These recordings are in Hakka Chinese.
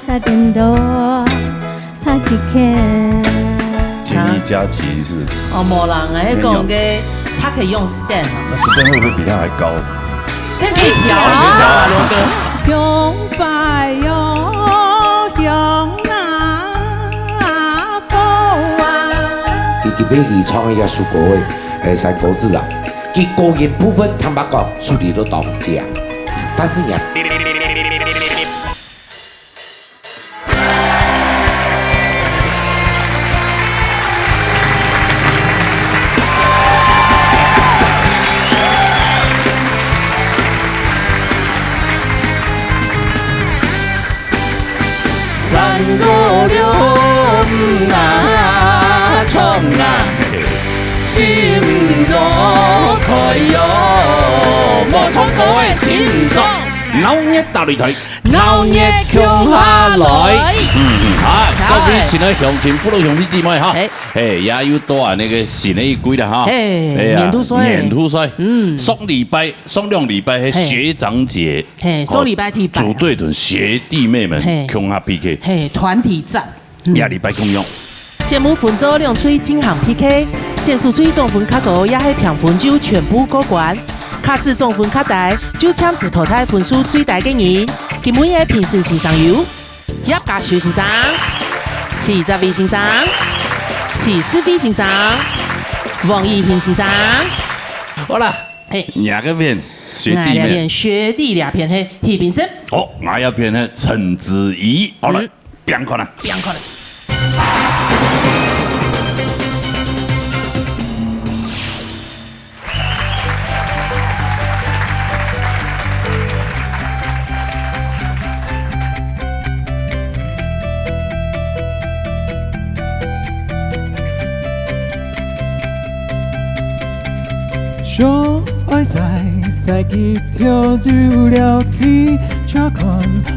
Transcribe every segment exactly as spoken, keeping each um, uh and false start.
三点多，拍几天。建议佳琪是哦，无人啊，迄讲个，他可以用 stand 啊。那 stand 会不会比他还高？Stand 可以调，你知道吗，龙哥？香花哟，香啊，火啊。佢佢俾佢唱一个苏国伟，诶，山歌子啊，佢个人部分坦白讲，处理都当强，但是呢，山歌了，嗯啊，唱啊，心路开哟，无唱歌个心酸。熬夜打擂台。 熬夜共下来。嗯，嗯，好，好。各位亲爱的乡亲、父老兄弟姊妹哈，嘿。嘿，也又到啊那个新的一季了哈。嘿，哎呀，年度岁。年度岁。嗯。上礼拜、上两礼拜，嘿，嘿。学长姐，嘿，上礼拜第一摆。哦，组队同学弟妹们，嘿。共下P K。嘿，团体战。 嗯。这礼拜共样。节目分做两队进行P K，选手队总分较高，也系平分就全部过关。假使总分较低，就暂时淘汰分数最低个人。今晡日个评审先生有：叶嘉修先生、徐哲伟先生、徐世飞先生、王以欣先生。好啦，嘿。两个片，学弟妹。哎，两片，学弟两片，嘿，徐评审。好，我要片呢，陈子怡。好了。嗯。 变看啊，变看啊。小愛在賽季跳入了去， 查看，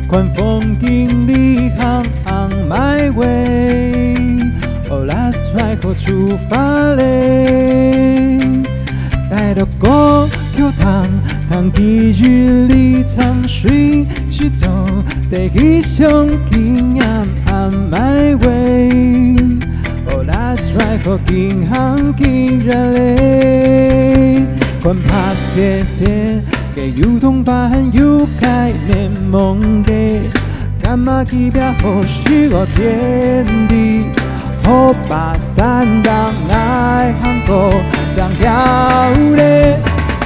看风景里行on my way。哦，let's ride，好出发嘞！帶到歌曲聽，聽記憶裡唱，隨時做得去想紀念on my way。哦，let's ride，好緊行緊遠嘞！看白雪雪， 个油桐花還有該檸檬个，柑仔枝邊好適合天地，好爬山當愛行過正曉咧。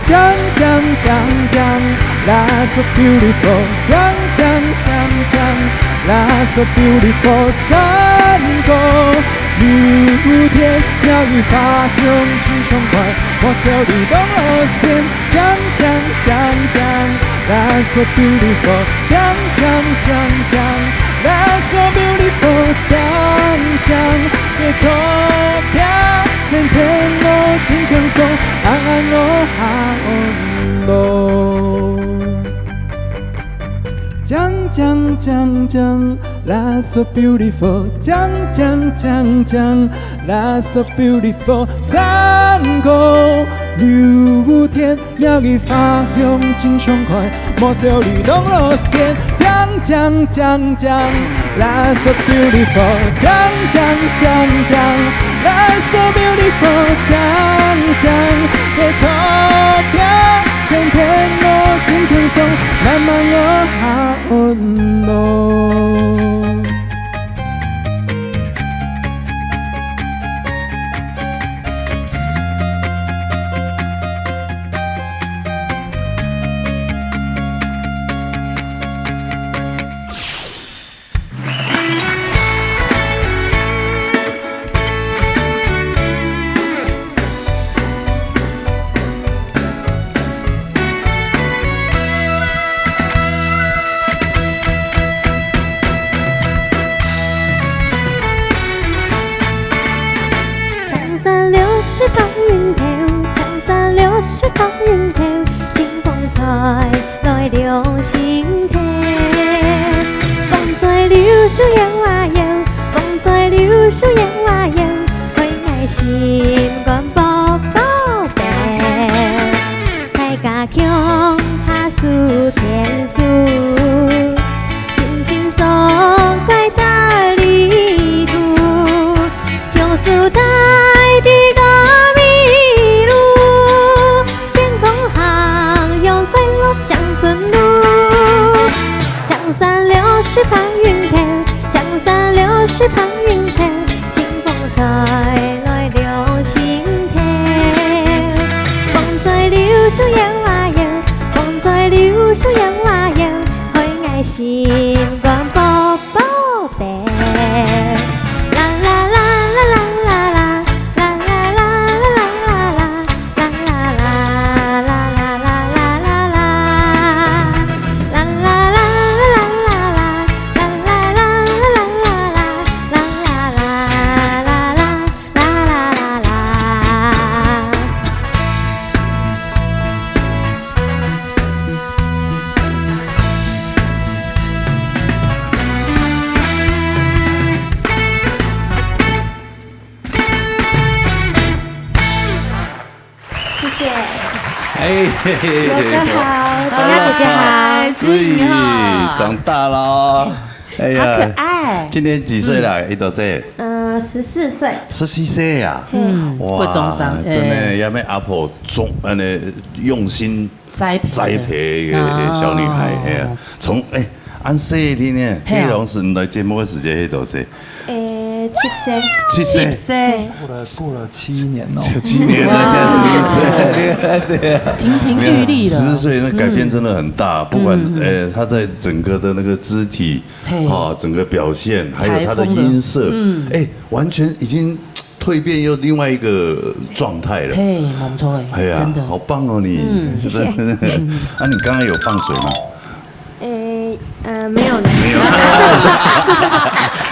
鏘鏘鏘鏘，life so beautiful，鏘鏘鏘鏘，life so beautiful，山歌。 雨天鳥語花香真爽快，莫愁你當落線。鏘鏘鏘鏘，life so beautiful。鏘鏘鏘鏘，life so beautiful。鏘鏘，別錯別，天天我真輕鬆，安安我下安樂。 鏘鏘鏘鏘，life so beautiful。鏘鏘鏘鏘，life so beautiful。山歌，雨天，鳥語花香真爽快，莫愁你當落線。鏘鏘鏘鏘，life so beautiful。鏘鏘鏘鏘，life so beautiful。鏘鏘，別錯別，天天我真輕鬆，慢慢我下 安樂。青山绿水白云头，青山绿水白云头，清风吹来两心头。风吹柳树摇啊摇，风吹柳树摇啊摇， 开眼心肝啵啵跳。大家共下手牵手，心情爽江山流水白云飘，江山流水白云飘，清风吹来了心跳。风在柳树摇啊摇，风在柳树摇啊摇，害我心肝啵啵跳。啦啦啦啦啦啦啦，啦啦啦啦啦啦啦。谢谢。哎，嘿嘿，大家好，大家姐姐好。嗨，子怡，子怡好。长大了。哎呀，好可爱。今年几岁了？嗯。你多岁？呃，十四岁。十四岁啊？嗯，哇，国中生，真的，哎。要被阿婆种，呃，用心栽培的。栽培一个小女孩，哦。哎呀，从，哎，恁细个呢，嘿啊。迄当时你来节目个时间，迄多岁？ 诶，七岁。七岁。七岁。过了，过了七年哦。七年了，现在十四岁。对啊。亭亭玉立了。十四岁，那改变真的很大，嗯。不管，嗯，嗯，嗯。呃，他在整个的那个肢体，嘿。哦，整个表现，还有他的音色，台风了。嗯。哎，完全已经蜕变又另外一个状态了。嘿，没错，哎呀，真的。好棒哦，你。嗯，谢谢。真的。嗯。啊，你刚刚有放水吗？ 诶，呃，没有呢。没有。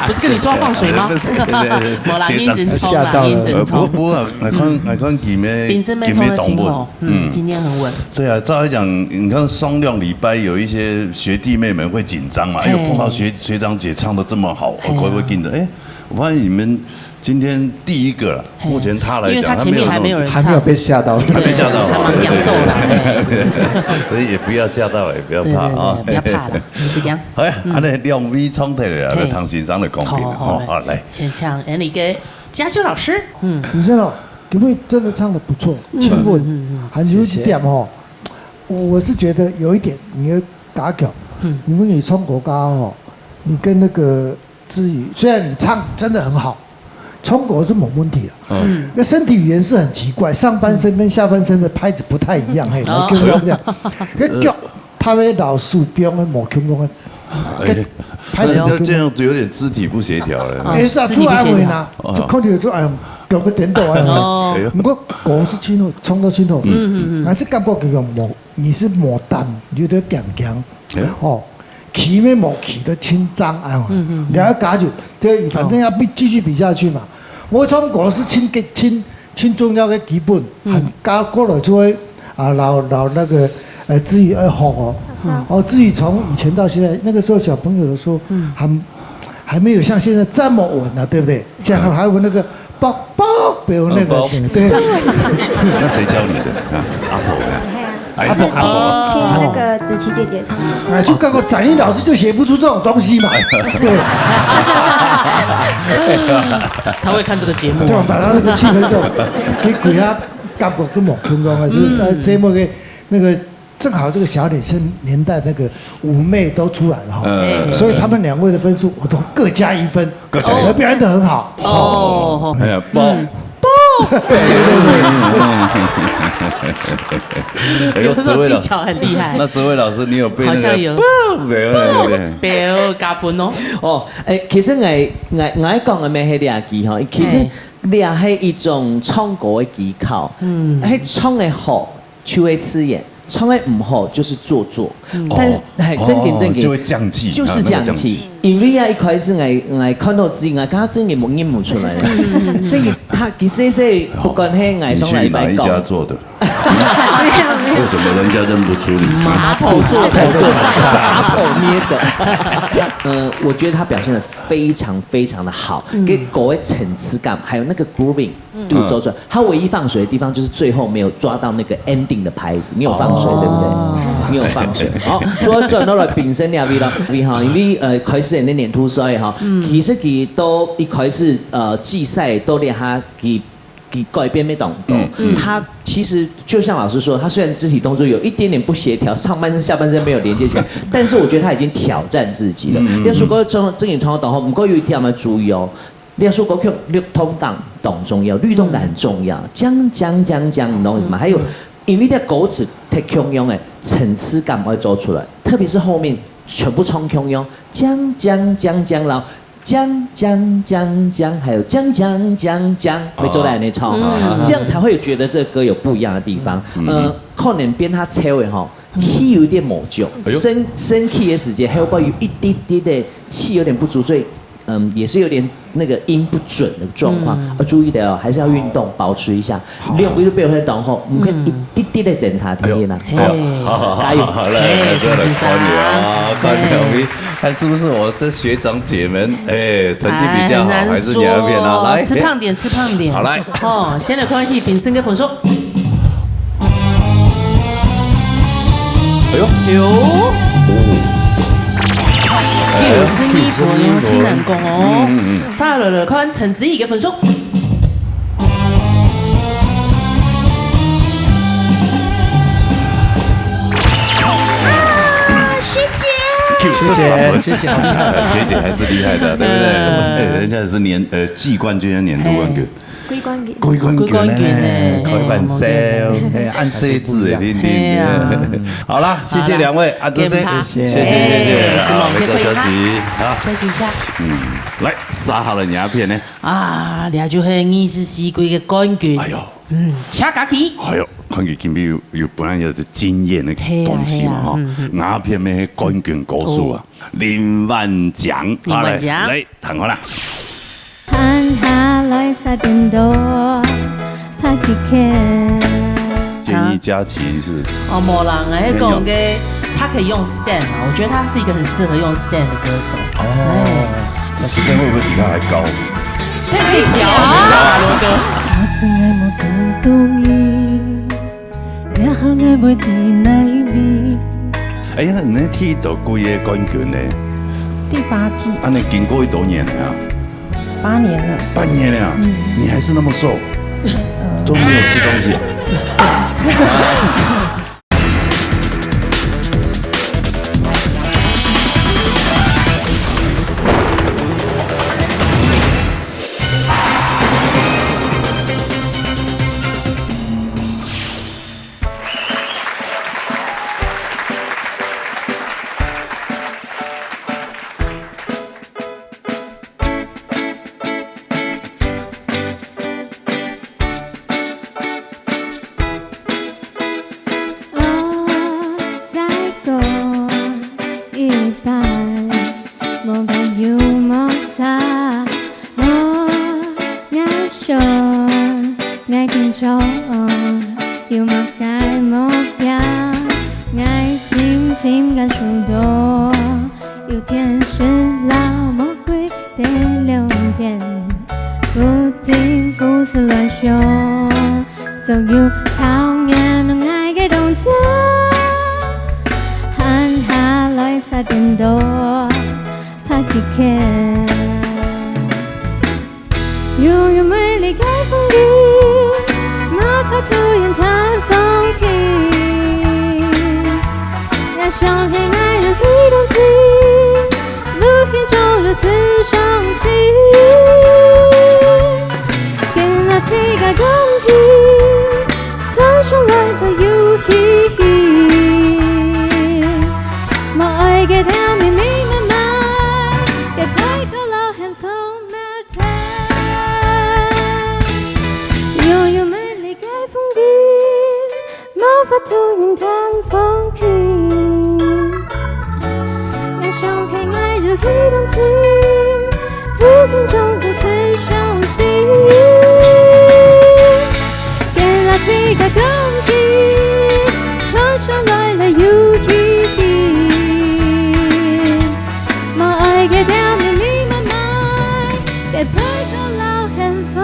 不是跟你说要放水吗？对，对，对，对。没啦，你认真冲啦，吓到了。你认真冲。呃，不，不过，我看，嗯。我看今天，本身没冲得清吼，今天动物，嗯，嗯。今天很稳。对啊，照理讲，你看双料理拜有一些学弟妹们会紧张嘛，哎呦，嘿。碰到学，学长姐唱得这么好，嘿啊。我会，会紧张。哎，我发现你们 今天第一个了，嘿。目前他来讲，因为他前面还没有人唱。他没有，还没有被吓到。还没吓到，还蛮感动啦，嘿。所以也不要吓到了，也不要怕啊。对，对，对，不要怕啦，就是这样。好呀，嗯。安尼两位唱起来了，嘿。唐先生的公平了，好，好，吼，好，来。先请Andy给嘉修老师，嗯。你知道，因为真的唱得不错，嗯。亲吻，嗯，嗯，嗯。还有一点吼，谢谢。我是觉得有一点你要加强，嗯。因为你唱国歌吼，你跟那个 之余，虽然你唱真的很好，唱歌是没问题了。嗯。那身体语言是很奇怪，上半身跟下半身的拍子不太一样，嘿，哦。没听过这样。跟脚，他们老师表演没听过，哎，跟拍子没听过。那这样子有点肢体不协调了。哦，哎，是啊，肢体不协调。突然回答，哦。就看到就哎呀，搞个颠倒啊。哦。哎呦。不过歌是清楚，唱到清楚，嗯，嗯，嗯。还是感觉这个没，你是没胆，有点强强。哎呦。哦， key乜無key到盡正啊嘛。嗯，嗯，嗯。然後加入，對，反正要比，繼續比下去嘛。我唱歌是盡个，盡，盡重要个基本，嗯。還加過來就會，啊，老，老那個，呃，子瑜愛學哦。嗯。哦，子瑜從以前到現在，那個時候小朋友的時候，嗯。還，還沒有像現在這麼穩啊，對不對？ 這樣還有那個啵啵，比如那個，嗯，啵。對。那誰教你的？啊，阿婆呀。哎呀，阿婆，阿婆。聽，聽那個子琪姐姐唱。哎，就剛剛展翼老師就寫不出這種東西嘛。對。他會看這個節目。對，把他那個氣氛都給鬼啊，感覺都沒空啊，就是，呃，節目給那個 正好這個小女生年代那個舞妹都出來了哈，嗯。所以他們兩位的分數我都各加一分，各加一分。我表演得很好。哦，哎呀，啵，嗯。啵。哎呦，有那種技巧很厲害。哲伟老師，那哲伟老師，你有被那個好像有。啵，沒有，沒有，沒有。啵，加分哦。哦，誒，其實𠊎，𠊎，𠊎講个乜係這句吼，其實嘿。這係一種唱歌个技巧，嗯。係唱得好， 就會刺眼，唱得毋好就是做作。嗯。但是，哦，嘿，正經，正經，哦，就會降氣，就是降氣。啊，那個降氣。因為啊，一開始𠊎，𠊎看到子瑜，𠊎剛剛正經無認毋出來。嗯，嗯，嗯。正經，佢其實係，不管係𠊎上禮拜講。你去哪一家做的？沒有，沒有。為什麼人家認不出你？麻婆做的，麻婆捏的。呃，我覺得他表現得非常非常的好，嗯。跟歌个層次感，還有那個grooving， 嗯。都有做出來。他唯一放水的地方就是最後沒有抓到那個ending的拍子，沒有放水，哦。對不對？沒有放水。好，所以轉到來評審這位啦，這位哈，因為，呃，開始人家年度賽哈，嗯。其實佢都一開始，呃，季賽都連他佢，改變乜當多。嗯。他其實就像老師說，他雖然肢體動作有一點點不協調，上半身下半身沒有連接起來，但是我覺得他已經挑戰自己了。嗯，嗯，嗯。這首歌正，正經唱到吼，毋過有一點要注意哦，這首歌曲律動感當重要，律動感很重要，鏘鏘鏘鏘，你懂我意思嗎？還有，因為這歌詞忒共樣誒，層次感愛做出來，特別是後面全部唱共樣，鏘鏘鏘鏘，然後 鏘鏘鏘鏘，還有鏘鏘鏘鏘，會做得恁樣唱，嗯。這樣才會覺得這個歌有不一樣的地方。嗯。呃，可能變他車尾吼，氣有點無足，哎喲。升，升key的時間，還有包有一滴滴的氣有點不足，所以，嗯，也是有點那個音不準的狀況。嗯。要注意的哦，還是要運動，保持一下。 好。兩位都表現當好，毋可以一滴滴的檢查，聽見啦。哎喲，嘿。好，好，好，好，來，哎，來，再來看你啊，陳先生。看你啊，哎。看是不是我這學長姐們，哎，成績比較好，哎，很難說。還是你那邊啊？來。吃胖點，吃胖點。好，來。哦，先來看一下評審个分數。哎喲。九。哦。九十二分哦，真難講哦。嗯，嗯，嗯。再來，來看陳子怡个分數。 啊，學姐。學姐，學姐好厲害。學姐還是厲害的，對不對？嗯。哎，人家也是年，呃，季冠軍，年度冠軍。嘿。季冠軍。季冠軍呢，季冠軍呢，開玩笑，哎，哎，恁細緻的，還是不一樣。你，你，嘿啊。好啦，謝謝兩位，啊，這些，好啦，謝謝，謝謝，謝謝，哎，是嗎？好，梅州小姐，好。休息一下。嗯，來，殺好了你那片呢？啊，這就係二十四季个冠軍。哎喲。 嗯，謝家琪。哎喲，看佢今晡日有，有本來有个驚豔个東西嘛，吼，係啊，係啊，嗯，嗯。𠊎片个冠軍歌手啊，哦。林萬強，林萬強。好，來，來，聽好啦。閒下來煞顛倒，拍極拳。建議家琪是哦，無啦，𠊎係講个，沒有。他可以用stand嘛，我覺得他是一個很適合用stand的歌手。哦。哎。那stand會不會比他還高？ 這可以調啊，羅哥。假使𠊎無當中意，這下𠊎會在哪位？哎呀，你第幾屆个冠軍呢？第八屆。啊，你經過幾多年了啊？八年了。八年了啊？嗯。你還是那麼瘦，都沒有吃東西啊？哦，再過一擺，無講有無啥。哦，𠊎想，𠊎緊張，有麼个目標，𠊎深深感受到，有天使摎魔鬼在兩片，不停胡思亂想。 總有討厭𠊎个當家，閒下來煞顛倒，拍極拳。擁有美麗个風景，無法度用它放棄。𠊎想起𠊎有幾動情， 路行中如此傷心，見到自家公平，通常來得有意義。無愛个條命密密麻麻，个配角老幸福。 擁有美麗个風景，無法度用它放棄。𠊎想起𠊎有幾動情，路行中如此傷心。見到自家公平，通常來得有意義。 無愛个條命密密麻麻，个配角老幸福。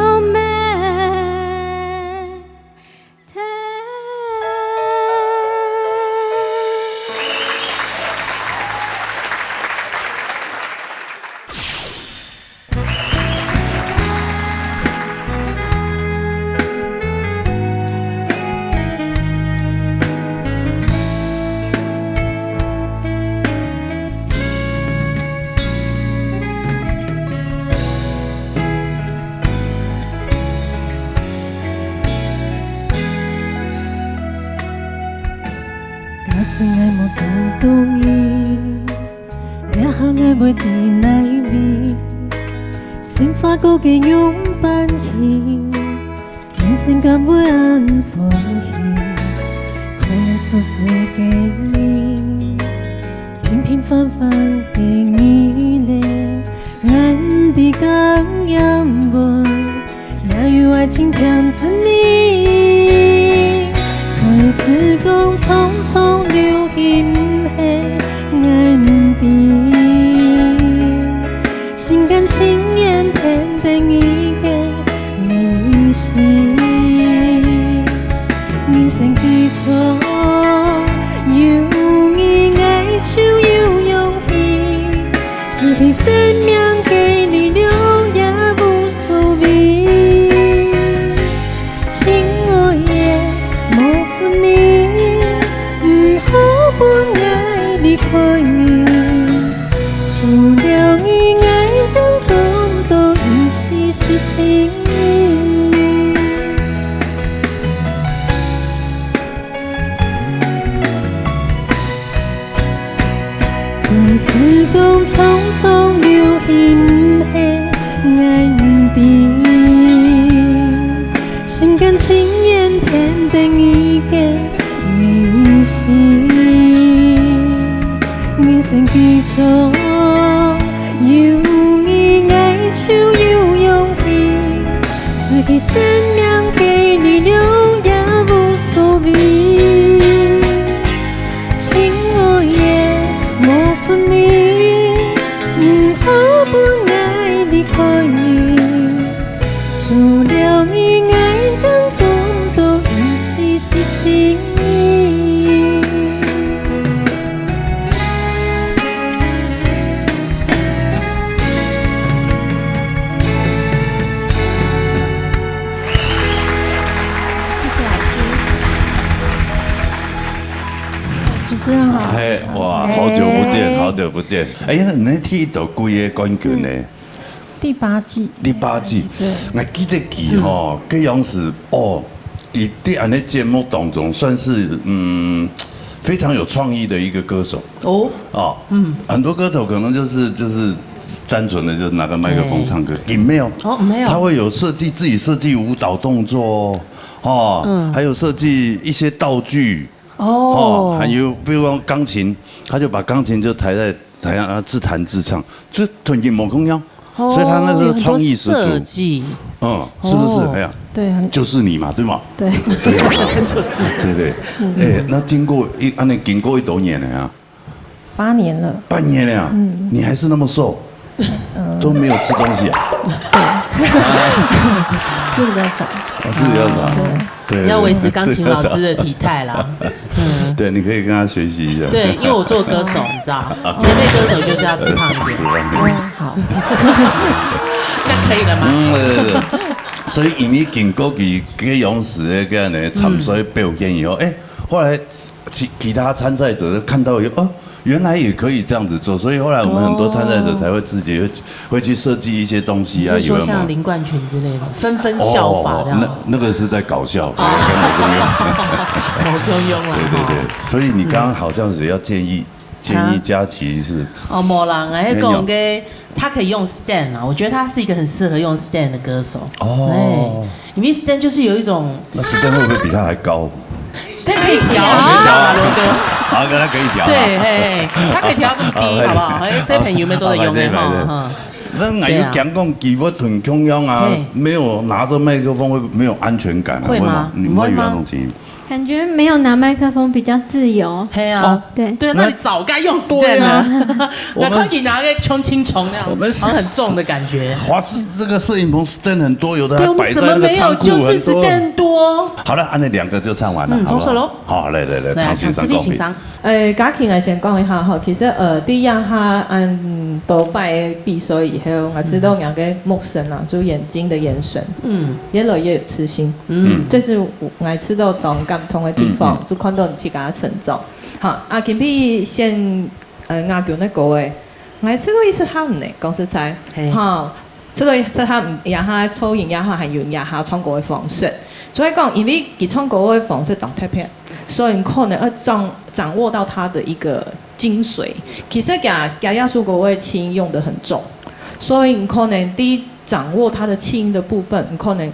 𠊎無講到你，這下𠊎會在哪位？心花過个樣般去，人生敢會恁歡喜？看了熟識个你，平平凡凡个你咧，𠊎毋知敢樣會。 也有愛情甜滋味。雖時光匆匆流逝，毋係𠊎毋知，心甘情願跈等你个微笑。人生基礎有你，𠊎就有勇氣。 失去生命个力量也無所謂。親愛个，無分你，毋好分𠊎離開你。除了你，𠊎更講毋到一絲絲情意。 雖時光匆匆流逝，毋係𠊎毋知，心甘情願跈等你个微笑。人生基礎有你，𠊎就有勇氣。失去生命个力量也無所謂。 親愛个，無分你，毋好分𠊎離開你。除了你，𠊎更講毋到一絲絲情意。 謝謝老師。主持人好。嘿，哇，好久不見，哎。好久不見。哎，你第一度幾个冠軍呢？嗯，第八季。第八季。對。𠊎記得佢吼，嗯。該樣時，哦，佢在恁呢節目當中算是，嗯，非常有創意的一個歌手。哦。哦，嗯。很多歌手可能就是，就是單純的就拿個麥克風唱歌，對。也沒有。哦，沒有。他會有設計，自己設計舞蹈動作，哦，嗯。還有設計一些道具，哦。哦，還有比如說鋼琴，他就把鋼琴就抬在台上，啊，自彈自唱，就同音樂共樣。哦。所以他那個創意十足。有很多設計。嗯，是不是？哦。哎呀，對，很就是你嘛，對嗎？對。對啊。就是。對，對。嗯。哎，那經過一，恁呢經過幾多年了啊？八年了。八年了啊？嗯。你還是那麼瘦？嗯。都沒有吃東西啊？對。吃比較少。哦，吃比較少。對。對，要維持鋼琴老師的體態啦。嗯。對，你可以跟他學習一下。對，因為我做歌手，你知道，前輩歌手就是要吃胖一點。吃胖一點。哦，好。這樣可以了嗎？嗯，對，對，對。所以因為經過佢該樣時的該樣的參賽表現以後，嗯。哎，後來其，其他參賽者看到以後，哦，原來也可以這樣子做，所以後來我們很多參賽者才會自己會，哦。會去設計一些東西啊，你是說有沒有？像林冠群之類的，紛紛效法這樣？哦，那，那個是在搞笑，哦。跟我無關。無共樣啦，對，對，對。吼。所以你剛剛好像是要建議，嗯。建議佳琪是？啊？哦，無啦，𠊎係講个，他可以用 stand 啊，我覺得他是一個很適合用 stand 的歌手。哦。哎。 因為 stand 就是有一種，那 stand 會不會比他還高？stand 可以調，你知道嗎，羅哥？好，那他可以調啊。對，嘿，他可以調到這麼低，好，好不好？哎，小朋友們做得用的哈，好，好，哈。那𠊎有講過，keyboard 很重要啊，對啊。嘿。沒有拿著麥克風會沒有安全感啊，會嗎？會嗎？你們會有那種情形？你會嗎？ 感覺沒有拿麥克風比較自由。嘿啊。哦。對。對啊，那你早該用 stand 啊。對啊。那可以拿個輕輕鬆那樣，我們好像很重的感覺。華視這個攝影棚 stand 很多，有的還擺在那個倉庫，對，我們什麼沒有，就是很多。Stand 多。好了，恁呢兩個就唱完了，嗯，好不好？重新囉。好，來，來，來，來啊，唐先生講。請思菲先生。 呃，佳琪，𠊎先講一下吼，其實，呃，在這下恁多擺比賽以後，𠊎知道人个目神啊，就眼睛的眼神，嗯。越來越有自信。嗯。這是𠊎知道當感動的地方，嗯，嗯。就看到你自家成長。好，啊，今晡日先，呃，雅君个歌誒，𠊎這個意思喊呢，講實在，嘿。好，所以說佢也下造型也好，還有也下唱歌个方式。所以講，因為佢唱歌个方式當特別，所以你可能要掌掌握到他的一個精髓。其實佢佢這首歌个氣音用得很重，所以你可能第一掌握他的氣音的部分，你可能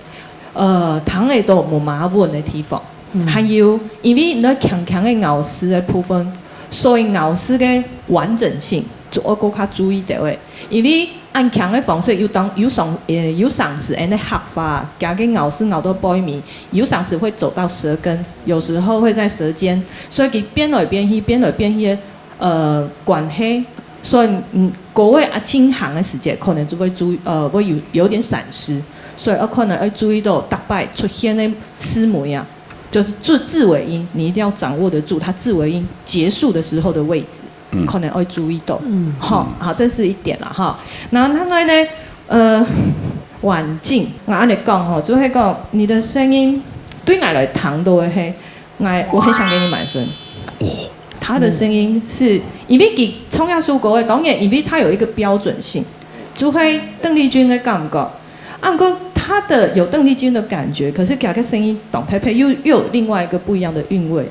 呃聽得到無麼穩个地方。還有，因為你輕輕个咬字个部分，所以咬字个完整性就愛過較注意到个。因為恁輕个方式有當有常呃有常時恁呢客話，佢个咬字咬到背尾，有常時會走到舌根，有時候會在舌尖，所以佢變來變去，變來變去个呃關係，所以嗯，歌个啊進行个時節，可能就會注意呃會有有點閃失，所以呃可能要注意到逐擺出現个字母呀。就是字字尾音，你一定要掌握得住它字尾音結束的時候的位置，嗯，可能要注意到。嗯，好，好，這是一點了哈。那另外呢，呃，環境，我恁呢講吼，就係講你的聲音對我來聽到个係，我我很想給你滿分。哦，他的聲音是，因為佢唱這首歌个，當然因為他有一個標準性，就係鄧麗君个感覺。啊，毋過他的有鄧麗君的感覺，可是佢个聲音當特別，又又有另外一個不一樣的韻味，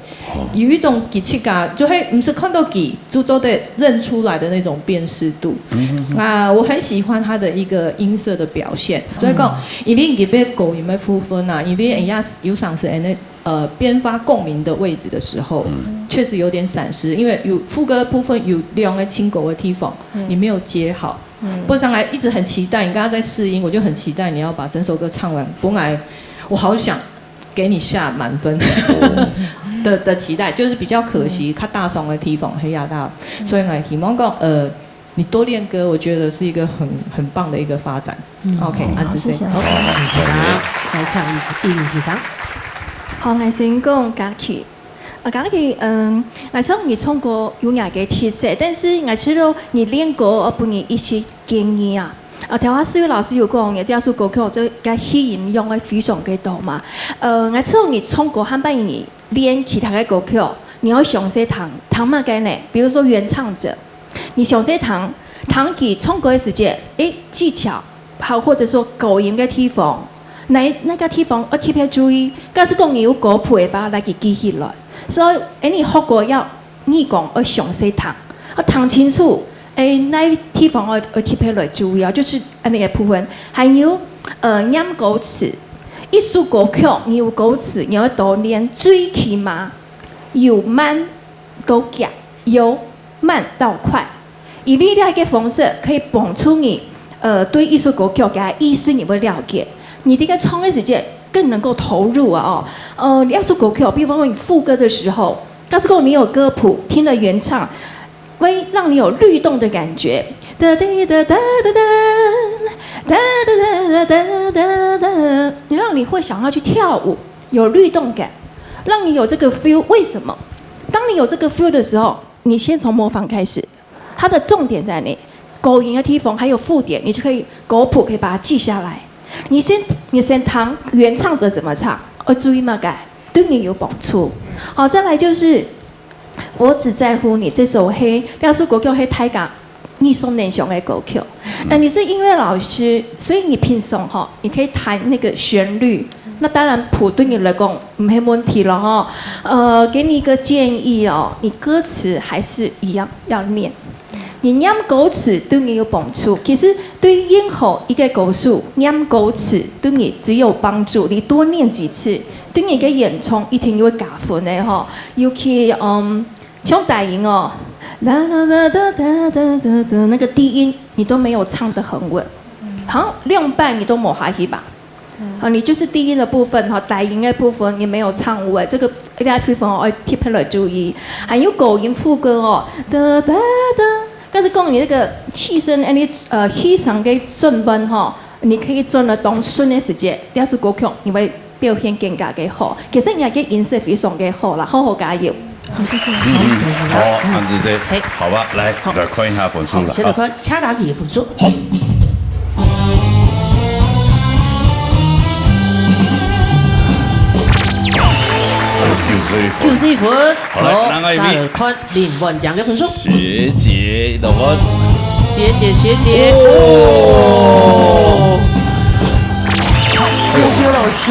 有一種佢自家就係毋使看到佢就做得認出來的那種辨識度。啊，我很喜歡他的一個音色的表現，所以講，因為佢个高音个部分啊，因為人家有常時恁呢呃，邊發共鳴的位置的時候，確實有點閃失，因為有副歌部分有兩個清口的地方，你沒有接好。不然上來一直很期待，你剛剛在試音，我就很期待你要把整首歌唱完。本來我好想給你下滿分的的期待，就是比較可惜，較大聲的地方，黑壓大，所以我希望講，呃，你多練歌，我覺得是一個很很棒的一個發展。嗯，OK，好，恁仔細。謝謝老師。好，謝謝。來，請葉先生。好，𠊎先講嘉琪。啊，嘉琪，嗯，𠊎知你唱歌有你个特色，但是𠊎知道你練歌，呃，分你一些建議啊。啊，頭下思雨老師有講，你這首歌曲這个氣音用个非常个多嘛。呃，𠊎知道你唱歌還摎你練其他个歌曲，你要詳細聽，聽麼个呢？比如說原唱者， 你詳細聽，聽佢唱歌个時節，誒，技巧，還有或者說高音个地方，哪哪個地方愛特別注意。假使講你有歌譜个話，來去記起來。所以，誒，你學歌要耳公愛詳細聽，愛聽清楚，誒，哪地方愛愛特別來注意啊，就是恁呢个部分。還有，呃，唸歌詞，一首歌曲你有歌詞，你愛多唸，最起碼由慢到遽，由 慢到快。因為這个方式可以幫助你，呃，對一首歌曲个意思你會了解，你在該唱个時節更能夠投入啊哦。呃，這首歌曲，比方說你副歌的時候，假使講你有歌譜，聽了原唱，會讓你有律動的感覺，噠噠噠噠噠噠，噠噠噠噠噠噠噠，讓你會想要去跳舞，有律動感，讓你有這個 feel。為什麼？當你有這個 feel 的時候， 你先從模仿開始，它的重點在哪？高音的地方還有副點，你就可以歌譜可以把它記下來。你先你先聽原唱者怎麼唱，愛注意麼个，對你有幫助。好，再來就是《我只在乎你》這首係，這首歌曲係大家耳熟能詳个歌曲。那你是音樂老師，所以你平常吼，你可以彈那個旋律，那當然譜對你來講毋係問題了吼。呃，給你一個建議哦，你歌詞還是一樣要念。你念歌詞對你有幫助，其實對任何一個歌手，念歌詞對你只有幫助。你多念幾次，對你个演唱一定會加分的吼。尤其，嗯，像大音哦，啦啦啦啦啦啦啦啦，那個低音你都沒有唱得很穩，好像兩擺你都無下去吧？ 啊，你就是低音的部分哈，大音的部分你沒有唱穩，這個大家地方哦，特別來注意。還有高音副歌哦，噠噠噠，但是講你那個氣聲，哎，你呃氣聲个轉彎哈，你可以轉得當順个時節，這首歌曲你會表現更加个好。其實你个音色非常个好啦，好好加油。好，謝謝老師。嗯，好，恁仔細，嘿。好吧，來，好。來看一下分數了。好，先來看車打底的分數。好。九十一分。九十一分。好，來，好，另外一位。再來看林婉江的分數。學姐的分。學姐，學姐。哦。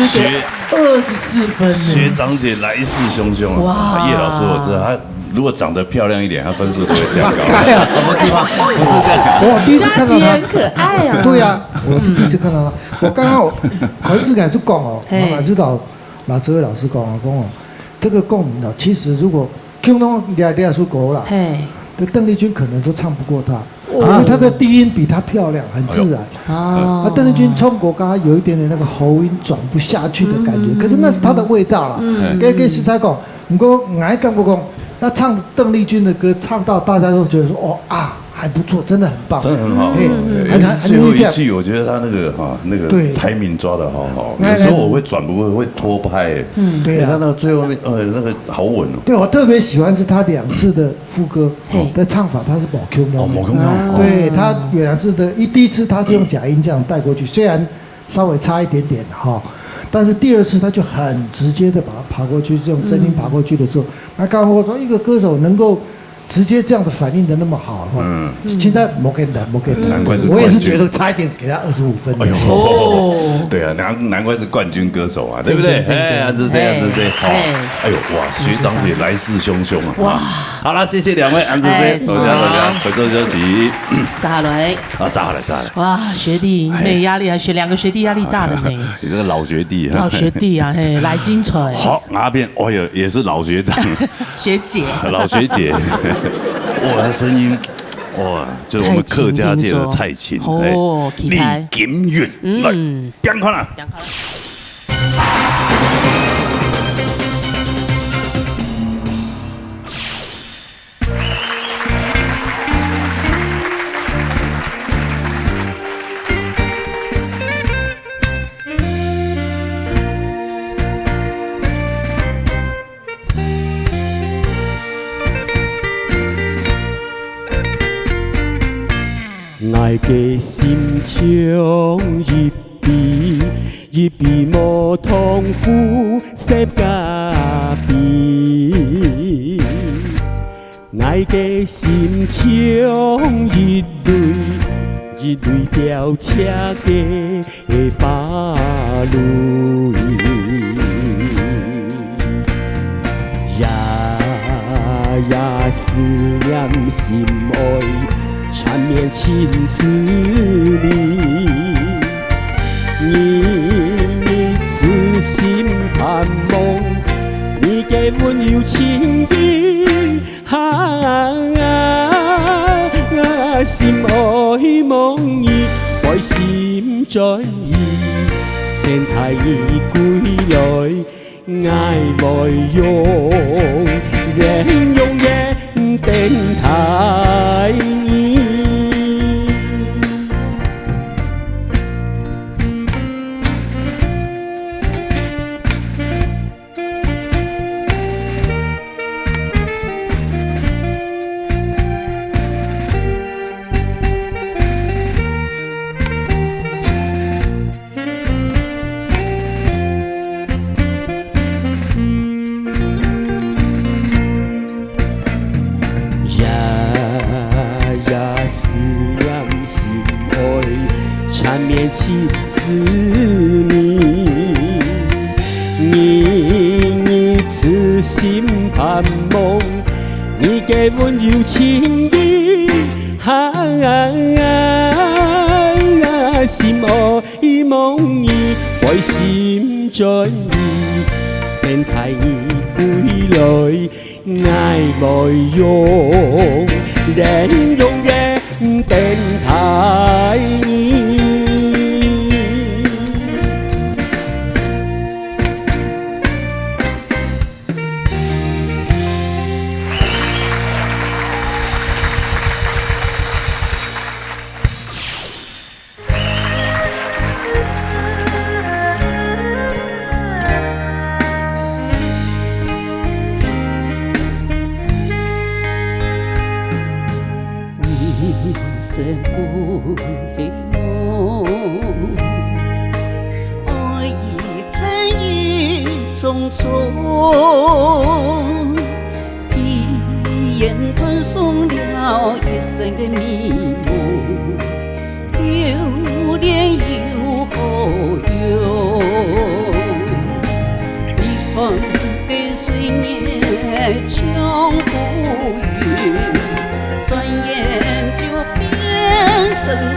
师给二十四分呢。学长姐来势汹汹啊！哇，叶老师，我知道他如果长得漂亮一点，他分数都会加高。不是吗？不是这样。哇，第一次看到他。佳琪很可爱啊。对呀，我是第一次看到他。我刚刚我考试感就讲哦，嘿。我知道那这位老师讲啊，讲哦，这个共鸣哦，其实如果听懂你你那首歌啦，嘿。这邓丽君可能都唱不过他。因为她的低音比她漂亮，很自然。哎呦。啊。啊，邓丽君唱歌，刚刚有一点点那个喉音转不下去的感觉，嗯。可是那是她的味道啦。嗯。跟，跟实在讲，不过我还感觉讲，她唱邓丽君的歌，唱到大家都觉得说，哦啊，还不错，真的很棒。真的很好。嘿，嗯。很，很，很有一句，我觉得她那个哈，那个对。timing抓得好好，哎，有时候我会转不过，会拖拍欸。嗯。对啊。哎，她那个最后面，呃，那个好稳哦。对，我特别喜欢是她两次的副歌，嘿。的唱法，她是无腔调的。哦，无腔调。啊。对，她原来是的，一，第一次她是用假音这样带过去，虽然稍微差一点点哈，但是第二次她就很直接的把它爬过去，这种真音爬过去的时候，嗯。那刚刚我说一个歌手能够直接这样的反应的那么好哈，嗯。现在无简单，无简单。难怪是冠军。我也是觉得差一点给她二十五分。哎呦，哦。对啊，难，难怪是冠军歌手啊，对不对？真的，真的。哎，是这样，是这样。哎，好。哎。哎呦，哇，学长姐来势汹汹啊。哇。 好了，谢谢两位，安主席，哎，谢谢。大家，大家，回头休息。撒下来。啊，撒下来，撒下来。哇，学弟妹压力啊，学，两个学弟压力大了呢。你这个老学弟啊。老学弟啊，嘿，来精彩。好，那边，哦哟，也是老学长。学姐。老学姐。哇，她声音，哇，就是我们客家界的蔡琴，蔡琴听说。哦，哎，期待。厉金韵，嗯。来，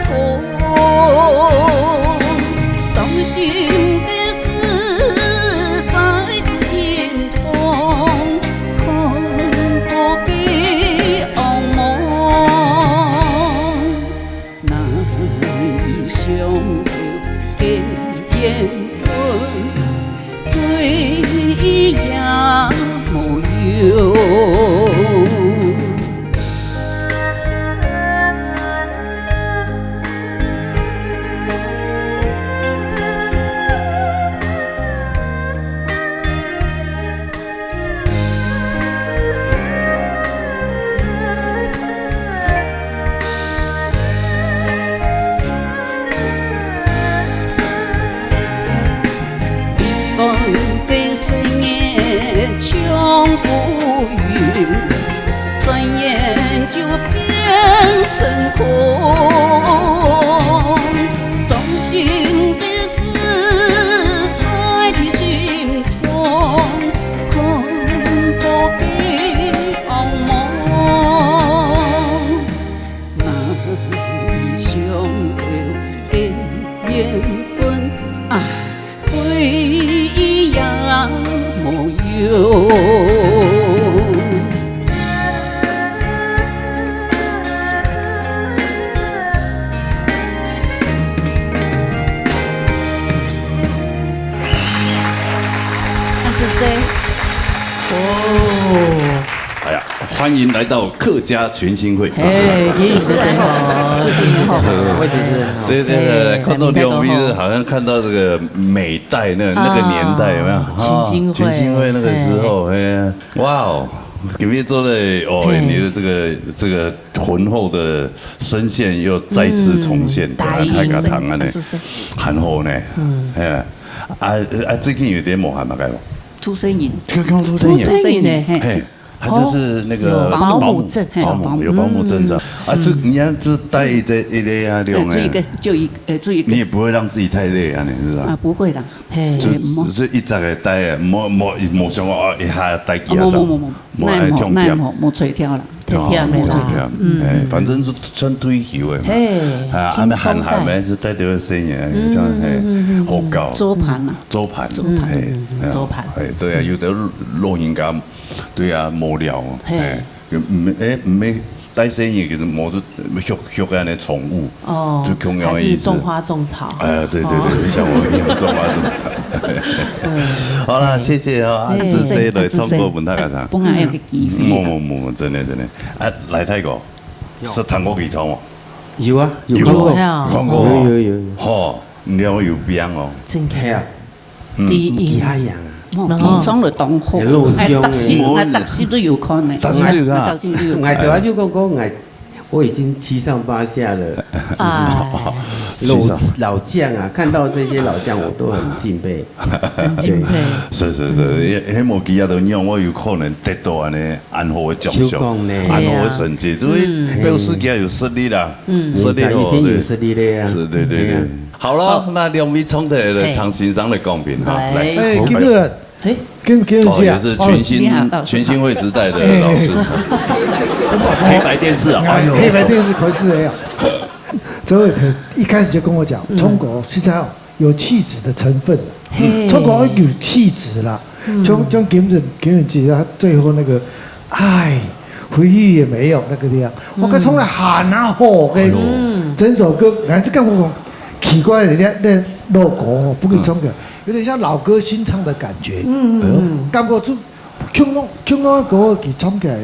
痛，伤心的事在心头，看破的惡夢，难以相留的缘分。 回也没有。平凡的岁月像浮云，转眼就变成空。伤心的事在你心头，看破的惡梦，难以相留的缘分啊。 回也没有。那这些，哦。哎呀，欢迎来到客家群星会。哎，也有这种哦，这种哦。我也觉得很好。这，这个，哎，看到两位是好像看到这个美代那，那个年代，有没有？啊，群星会。哦，群星会那个时候，哎。哎，哇哦，今天做的，哦，哎。你的这个，这个浑厚的声线又再次重现，嗯，大音声。太感动了呢，啊，这是。很厚呢。嗯。哎，啊，啊，最近有点无闲嘛，该无？出声音。刚刚出声音。出声音呢，嘿。嘿。 他就是那个哦，有保姆证，保姆，保姆，有保姆证照。嗯。啊，这，嗯。你看，就是带一个，一个啊，两个。呃，这一个，就一，呃，这一个。你也不会让自己太累啊，你是吧？啊，不会啦。嘿。就，哎，没。就一直个带啊，没，没，没想过哦，一下带几下啊，没，没，没，没。没，哎，那也没，痛点。那也没，没吹掉了。哦，痛点的啦。没痛点。嗯。哎，反正是算退休的嘛。嘿，啊，轻松带。啊，那喊喊呗，就带点声音啊，嗯，这样，嘿，嗯，嗯，嗯，嗯。好搞。做伴啊。做伴。做伴。嘿，嗯，嗯，哎呀，做伴。哎，对啊，有的老人家 对啊，无聊，嘿。哎，就毋，哎，毋，带生意其实无就畜，畜个那宠物，哦，就同样的意思。还是种花种草。哎，对，对，对，哦。像我一样种花种草。嗯。好啦，谢谢哦，啊，对。子C来唱歌分大家听。哎，本来有个机会啦。嗯，没，没，没，没，真的，真的。啊，来泰国，有。是弹过吉他吗？有啊，有看过。有啊。看过哦。有，有，有，有。吼，你有病哦。真的。嘿啊。 嗯。低音。其他人啊。哦，哦。起床就當好，哎，有路上的。逐時，哎，逐時都有可能。逐時都有可能。哎，逐時都有可能。哎，對啊，就講講，哎，我已經七上八下了。哎。老，七上。老將啊，看到這些老將，我都很敬佩。很敬佩。對。是，是，是，嗯。也，也無其他的，因為我有可能得到安尼恁好的獎項，就講呢。恁好的成績，所以表示佢有實力啦。嗯。實力好的。已經有實力了呀。是，對，對，對。對啊。 好了，好。那兩位唱的來，嘿。聽先生的講評哈，來。來。哎，今日，嘿。今，今日哦，也是群星，哦。群星會時代的老師。哎。黑白电视啊，哎呦。黑白电视可是哎呀，这位朋友一开始就跟我讲，嗯。唱歌实在哦，有气质的成分。嘿。唱歌要有气质啦，嗯。像，像金准，金准姐她最后那个，哎，回忆也没有那个地方，我该唱来喊啊吼，哎呦。整首歌，哎，这个我讲， 奇怪，人家那老歌哦，不给唱歌，嗯。有点像老歌新唱的感觉。嗯，嗯，嗯。哎呦。感觉就，共样，共样的歌，佢唱起来，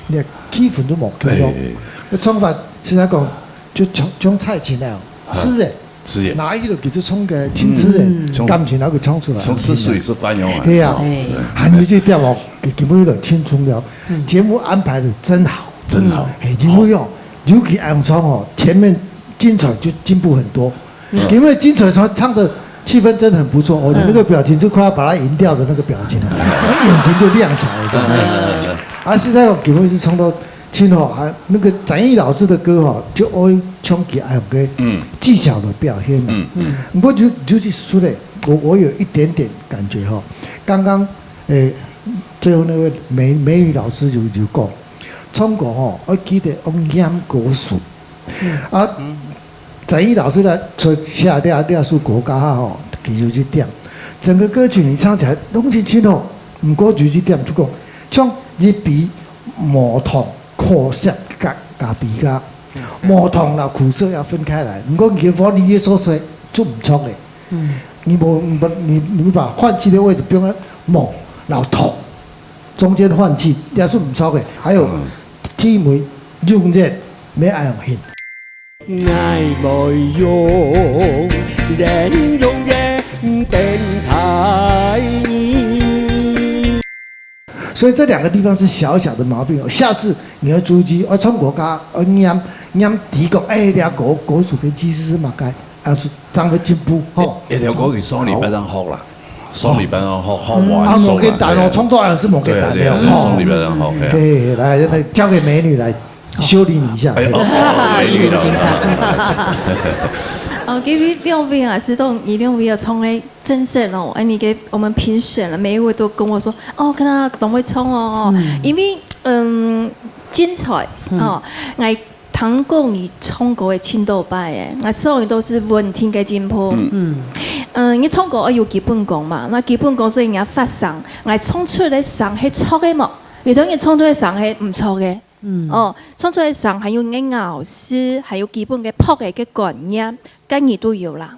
你的气氛都無共样。哎。那唱法，现在讲，就像，像蔡琴那样，啊，痴人，痴人。拿一个吉他唱个，真痴人，嗯。感情那个唱出来。像是水是翻涌啊。对呀，哎。还有这点哦，给，给我有点青春了。嗯。节目安排的真好。真好。哎，因为哦，尤其安唱哦，前面精彩就进步很多。 嗯。因为金水川唱的气氛真的很不错，我的那个表情就快要把他赢掉的那个表情了，嗯。他眼神就亮起来了，对不对？嗯，嗯，嗯，嗯。啊，实在讲，金水是唱到真好，还那个展翼老师的歌哈，就会唱起来，OK，嗯。技巧的表现嘛。嗯，嗯。不过就，就是说嘞，我，我有一点点感觉哈，刚刚，诶，最后那位美，美女老师有，有讲，唱歌哈，要记得用念歌词。嗯。啊，嗯。陳奕老師呢，所寫這，這首歌曲吼，其實有一點，整個歌曲你唱起來攏真清楚，毋過有一點就講，像一杯無糖苦澀个咖啡个，無糖摎苦澀要分開來，毋過你个翻譯个所在就毋錯个。嗯。你無，你，你把換氣的位置變成無摎糖，中間換氣，也是毋錯个。還有，嗯。第一位，永遠愛用心。 所以這兩個地方是小小的毛病哦，下次你要注意，要唱歌个，要念，念題目，哎，這歌，歌詞个意思是麼个，要去，正會進步，吼。一條歌曲雙禮拜正學啦，雙禮拜正學，學完啊，無簡單哦，唱到還是無簡單的哦，對，對，吼。雙禮拜正學，嘿啊。嘿，來，來，交給美女來修理你一下。哎，哦，哦，美女了。哦，因為兩位啊，知道你兩位要唱个 真實哦，哎，你給我們評審了，每一位都跟我說，哦，看他當會唱哦，因為，嗯，精彩，哦，𠊎聽過你唱歌个盡多擺，哎，𠊎唱个都是穩定个進步。嗯。嗯，你唱歌愛有基本功嘛，該基本功所以你愛發聲，𠊎唱出來聲係著个無？有兜人唱出來聲係毋著个。嗯。哦，唱出來聲還有你个咬字，還有基本个拍个个觀念，該你都有啦。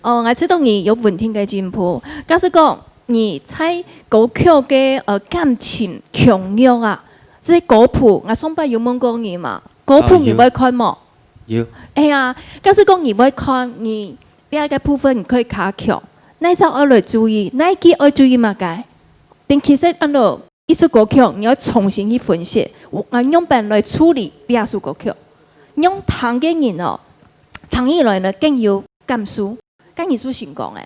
哦，𠊎知道你有穩定个進步。假使講你在歌曲个，呃，感情強弱啊，這歌譜，𠊎上擺有問過你嘛，歌譜你會看無？啊，有。有。哎呀，假使講你會看，你這個部分你可以加強，哪隻愛來注意，哪一句愛注意麼个？但其實恁樣，一首歌曲你要重新去分析，𠊎，𠊎仰般來處理這首歌曲，讓聽个人哦，聽起來呢更有 感受，該你就成功了。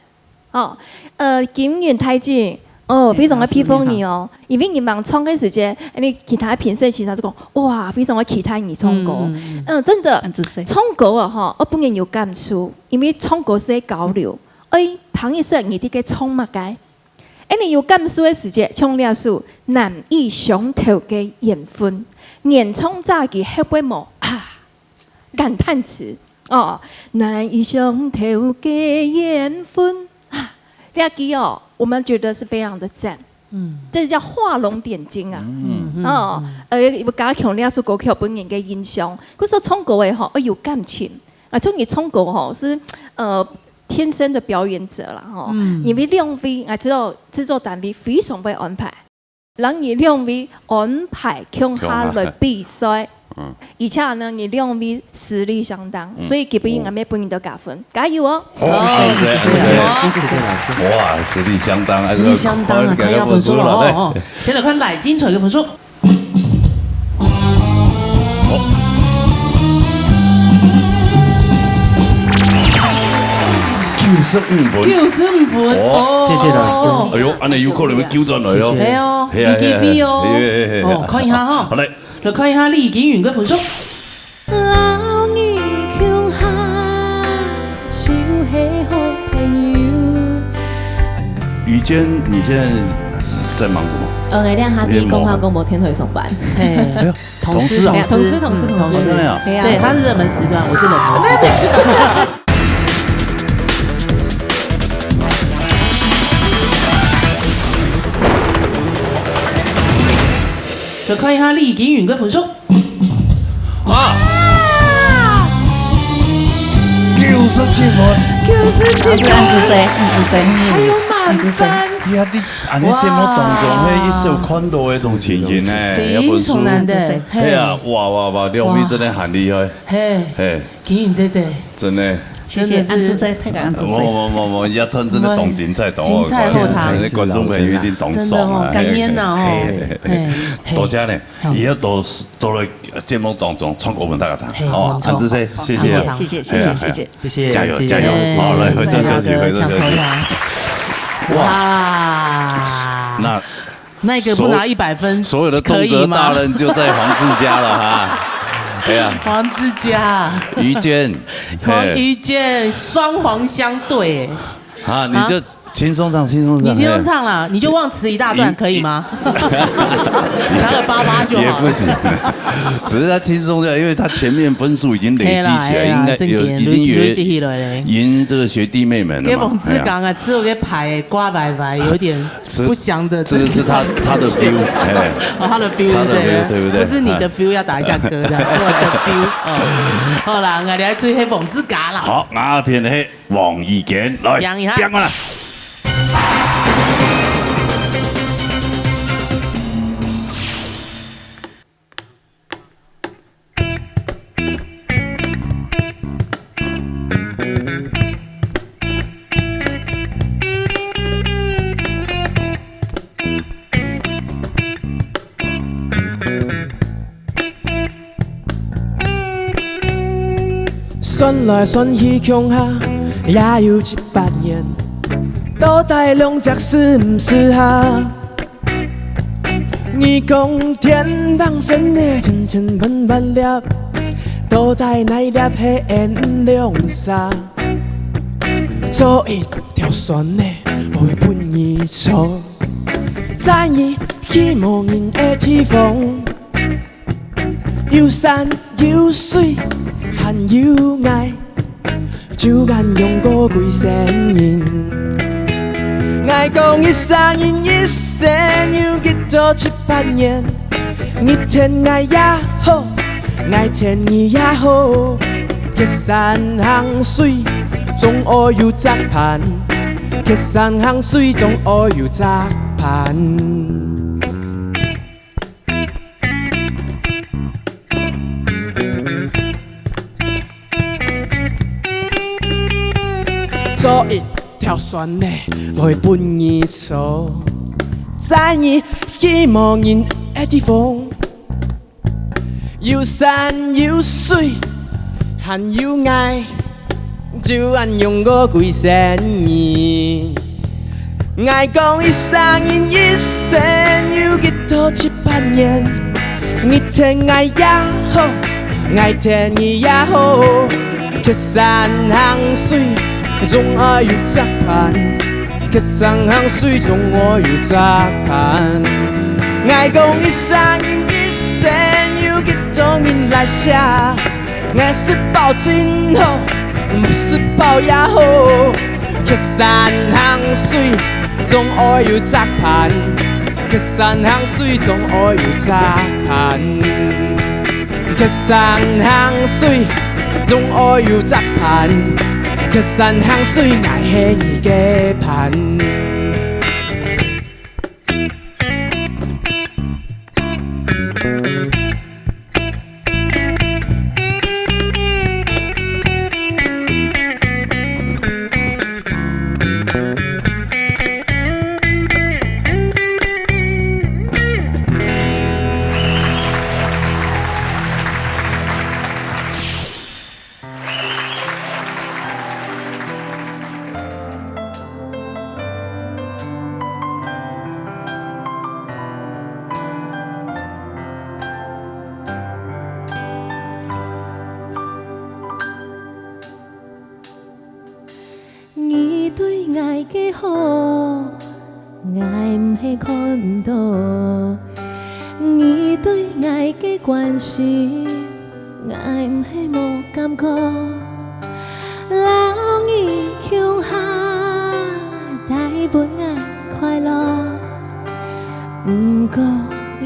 哦，呃，金雲大姐，哦，非常个佩服你哦，因為你吂唱个時節，你其他評審其實都講，哇，非常个期待你唱歌。嗯，嗯，嗯。嗯，真的，恁仔細。唱歌啊，吼，愛分人有感受，因為唱歌係交流，哎，聽一下你在該唱麼个，哎，你有感受个時節，像這首《難以相投个緣分》，原唱者佢後背無啊？ 感嘆詞，哦，難以相投个緣分啊，這句哦，我們覺得是非常的讚。嗯。這叫畫龍點睛啊。嗯。哦，呃，加強這首歌曲分人个印象。可是唱歌个吼，愛有感情。啊，像你唱歌吼，是，呃，天生的表演者啦，吼。嗯。因為兩位，𠊎知道製作單位非常會安排。 讓你兩位安排共下來比賽。共下。嗯。而且呢，你兩位實力相當，嗯。所以今晡日𠊎愛分你兜加分，加油哦！好，謝謝，謝謝，謝謝，謝謝老師。哇，實力相當，實力相當啊，哎，看一下分數了，看一下分數了，哦，哦。先來看賴金錘个分數。九十五分。九十五分，哦。哦，謝謝老師。哎喲，恁樣有可能會糾轉來哦。謝謝。係哦，係啊，有機會哦。係啊，係啊，係啊。哦，看一下哈。好嘞。來看一下李金雲个分數。摎你共下，就係好朋友。于娟，你現在在忙什麼？呃，𠊎這下在公化廣播電台上班。係。哎喲， 同事啊。同事，同事，同事，同事。哦，真的啊？對啊。對，他是熱門時段，我是冷門時段。來看一下李金雲个分數。啊！九十七分。九十七分。恁仔細，恁仔細。還有滿分。恁仔細。哎呀，你 恁樣節目當中，哇。嘿，一首看到个這種情形呢，非常難得，要不是，嘿。嘿啊，哇，哇，哇，兩位真的很厲害。哇。嘿，嘿。金雲姐姐。真的。謝謝，真的是。恁仔細，大家恁仔細。無，無，無，無，這段真的當精彩，當好看。精彩後台。那觀眾朋友一定當爽啊。真的哦，感恩啊，哦。嘿，嘿，嘿。嘿，嘿。多謝呢，好。以後多，多來節目當中唱歌分大家聽，嘿，好啊，沒錯。恁仔細，謝謝。好，謝謝，謝謝，嘿啊，謝謝，謝謝。 謝謝，加油，謝謝，加油。謝謝，好，來，謝謝，回撤休息，謝謝，回撤休息。搶頭香。哇。哇。那，那個不拿一百分，所，所有的動輒大人就在黃志佳了哈。可以嗎？哎呀。黃志佳。于娟。黃于娟，嘿。雙黃相對。啊，你就啊？轻松唱，轻松唱，你轻松唱啦，嘿。你就忘词一大段，可以吗？拿个八八就好了。也不行，只是他轻松的，因为他前面分数已经累积起来，嘿啦，应该有，嘿啦，正经，已经有累积起来了。赢这个学弟妹们了嘛。给王志刚啊，哎呀。吃了个牌，刮白白，有点不祥的这个，这个是他，他的feel，哎。哦，他的feel，他的feel，对不对？对不对？不是你的feel，要打一下歌这样，我的feel，哦。好啦，我们来注意黑王志刚啦。好，那片黑 王一坚，来，赢一下。拼过来。算來算去共下也有七八年，到底兩隻適毋適合？你講天頂星个千千萬萬粒，到底哪粒係𫣆兩儕？做一條線仔，來分你坐，載你去無人个地方。 有山有水，還有𠊎，就恁樣過幾生人。𠊎講一生人一世有幾多七八年，你跈𠊎也好，𠊎跈你也好，蹶山行水，總愛有隻伴，蹶山行水，總愛有隻伴。 做一條線仔來分你坐，載你去無人个地方。有山有水，還有𠊎， 就恁樣過幾生人。𠊎講一生人一世有幾多七八年，你跈𠊎也好，𠊎跈你也好，蹶山行水，總愛有隻伴。蹶山行水，總愛有隻伴。𠊎講一生人一世有幾多人來惜， 𠊎食飽真好，毋食飽也好，蹶山行水，總愛有隻伴。蹶山行水，總愛有隻伴。蹶山行水，總愛有隻伴。蹶山行水，𠊎係你个伴。 你對𠊎个好，𠊎毋係看毋到；你對𠊎个關心，𠊎毋係無感覺。摎你共下，帶分𠊎快樂，毋過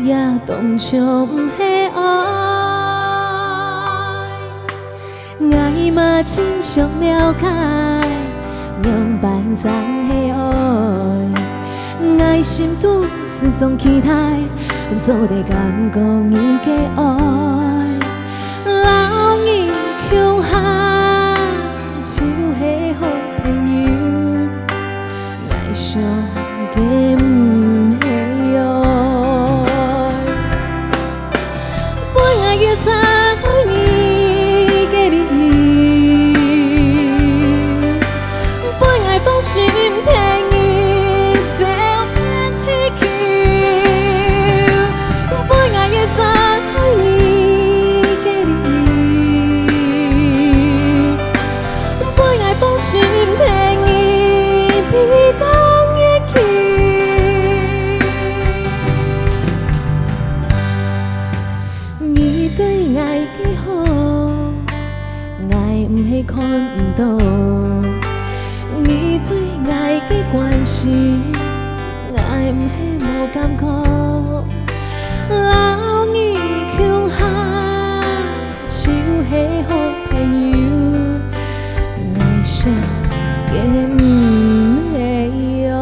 也當像毋係愛。 𠊎嘛盡想了解，仰般正係愛。𠊎心肚時常期待，做得感覺你个愛。摎你共下，就係好朋友。 𠊎想个毋係愛。分𠊎一隻愛你个理由，分𠊎放心跈你走遍地球。分𠊎一隻愛你个理由，是，𠊎毋係無感覺，摎你共下，就係好朋友，𠊎想也毋會哦。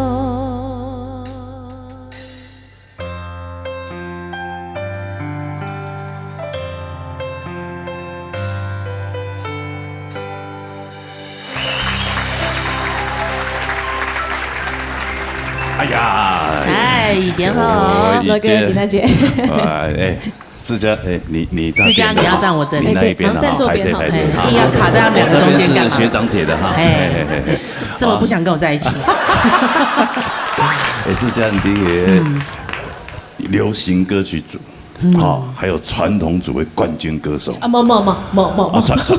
哎呀，哎，雨娟好。哦，雨娟。罗哥，吉娜姐。啊，哎，志佳，哎，你，你那边的哈，志佳，你要站我这里。你那一边的哈，哎，对，好，站左边哈。拍谁，拍谁，哎，好。硬要卡在他们两个中间干嘛？我这边是学长姐的哈，哎，哎，哎，哎，哎。这么不想跟我在一起。好。哎，志佳，你也流行歌曲组，嗯。哦，还有传统组的冠军歌手。啊，没，没，没，没，没，啊，没。传，传，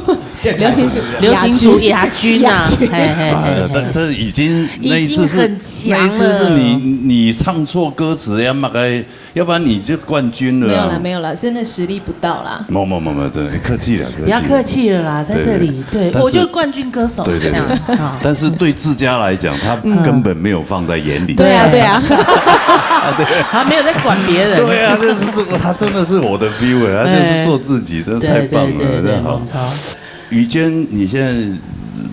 流行组，流行组亚军啊，亚军。嘿，嘿，嘿，啊，嘿。但，但是已经，那一次是，已经很强了。那一次是你，你唱错歌词，要么该，要不然你就冠军了啊。没有啦，没有啦，真的实力不到啦。没有，没有，没有，没有，真的，客气了，客气了。不要客气了啦，在这里，对，对，对，但是我就是冠军歌手，对，对，对。这样，啊。但是对志佳来讲，他嗯。根本没有放在眼里。对啊，对啊。他没有在管别人。对啊，这是，这个，他真的是我的 viewer，他就是做自己，哎。真的太棒了，对，对，对，真的好。对，没错。雨娟，你现在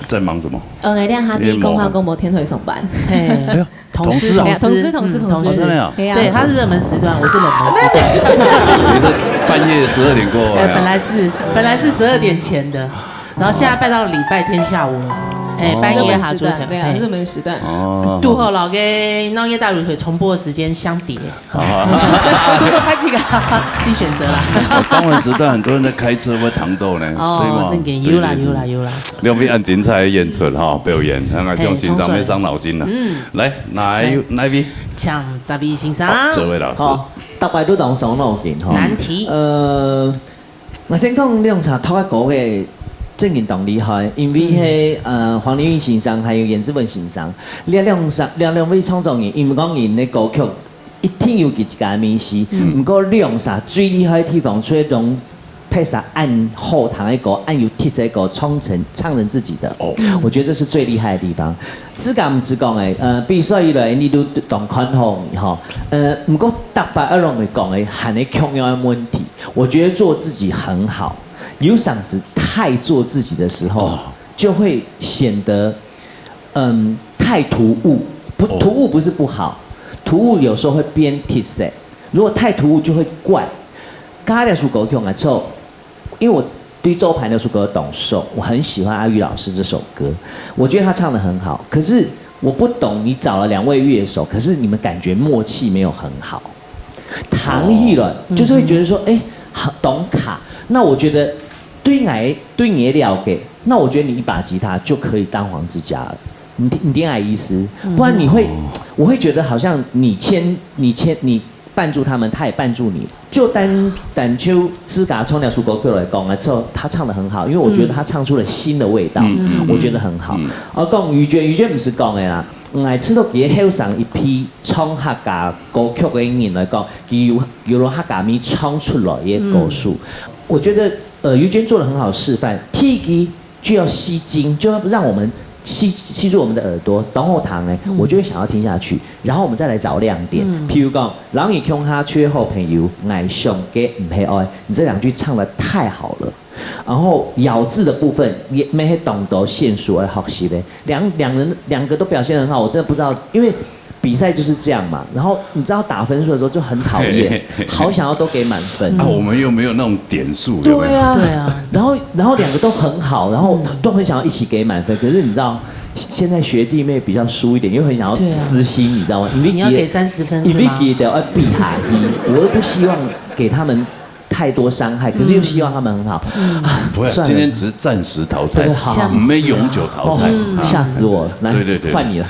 在忙什么？呃，我两下在公华广播电台上班。嘿。哎呦，同事啊。同事，同事，同事，嗯，同事。哦，真的啊？对啊。对，他是热门时段，我是冷门时段。你是半夜十二点过后啊？哎，本来是，本来是十二点前的，然后现在搬到礼拜天下午了。哎，哦。半夜还出现，热门时段，对啊，嘿。热门时段。哦。堵好了，跟闹夜大舞腿重播的时间相叠。 不是，他这个自己选择啦。哦，当然时段很多人在开车会糖豆呢，哦，对吗？正经，有啦，对，对，有啦，对。有啦。两位恁精彩的演出哈，表演，那个像欣赏，嘿，没伤脑筋了。嗯。来，哪一，来。哪一位？请十位先生。好，这位老师。好，大家都当伤脑筋哈。难题。呃， 我先讲两首头一个个正经当厉害，因为係，嗯。呃，黃連煜先生還有顏志文先生，這兩首，這兩位創作人，因為講人个歌曲一定有佢自家个味緒，嗯。毋過兩首最厲害个地方，除了用別儕恁好聽个歌，恁有特色个歌，唱成，唱成自己的。哦。我覺得這是最厲害的地方。 自家毋係講誒，呃，比賽以來你都當看好你吼。呃，毋過逐擺阿龍會講誒，還係共樣个問題。我覺得做自己很好，有常時太做自己的時候，哦。就會顯得，嗯，太突兀。不，哦。突兀不是不好，突兀有時候會變特色。如果太突兀就會怪。剛剛那首歌曲啊，錯， 因為我對周盤那首歌懂熟，我很喜歡阿玉老師這首歌，我覺得他唱得很好。可是我不懂你找了兩位樂手，可是你們感覺默契沒有很好。彈起來，哦。就是會覺得說，嗯哼。哎，好，懂卡。那我覺得對你，對你的了解，那我覺得你一把吉他就可以當黃志佳了。你，你聽我意思？嗯。不然你會，哦。我會覺得好像你牽，你牽，你 幫助他們，他也幫助你。就單，單就自家唱這首歌曲來講啊，就他唱得很好，因為我覺得他唱出了新的味道，嗯，嗯，嗯。我覺得很好。嗯。啊，講於娟，於娟毋係講个啦，𠊎知道佢後生一批唱客家歌曲个人來講，佢有，有用客家味唱出來个歌手。嗯。我覺得，呃，於娟做得很好示範，第一句 就要吸睛，就要讓我們吸，吸住我們的耳朵，當好聽誒，嗯。我就會想要聽下去，然後我們再來找亮點。嗯。譬如講，摎你共下，就係好朋友，𠊎想个毋係愛，你這兩句唱得太好了。然後咬字的部分，也乜係當多線索愛學習个。兩，兩人，兩個都表現很好，我真的不知道，因為 比賽就是這樣嘛。然後你知道打分數的時候就很討厭，好想要都給滿分。啊，我們又沒有那種點數，有沒有？對啊。對啊。然後，然後兩個都很好，然後都很想要一起給滿分。可是你知道，現在學弟妹比較輸一點，又很想要私心，對啊。你知道嗎？你要給三十分是嗎？因為佢，因為佢得要比下去，我又不希望給他們太多傷害，可是又希望他們很好。嗯。啊，不會，算了。今天只是暫時淘汰，對，對，好，好。我們永久淘汰。哦，嗯。嚇死我了。來，對，對，對。換你了。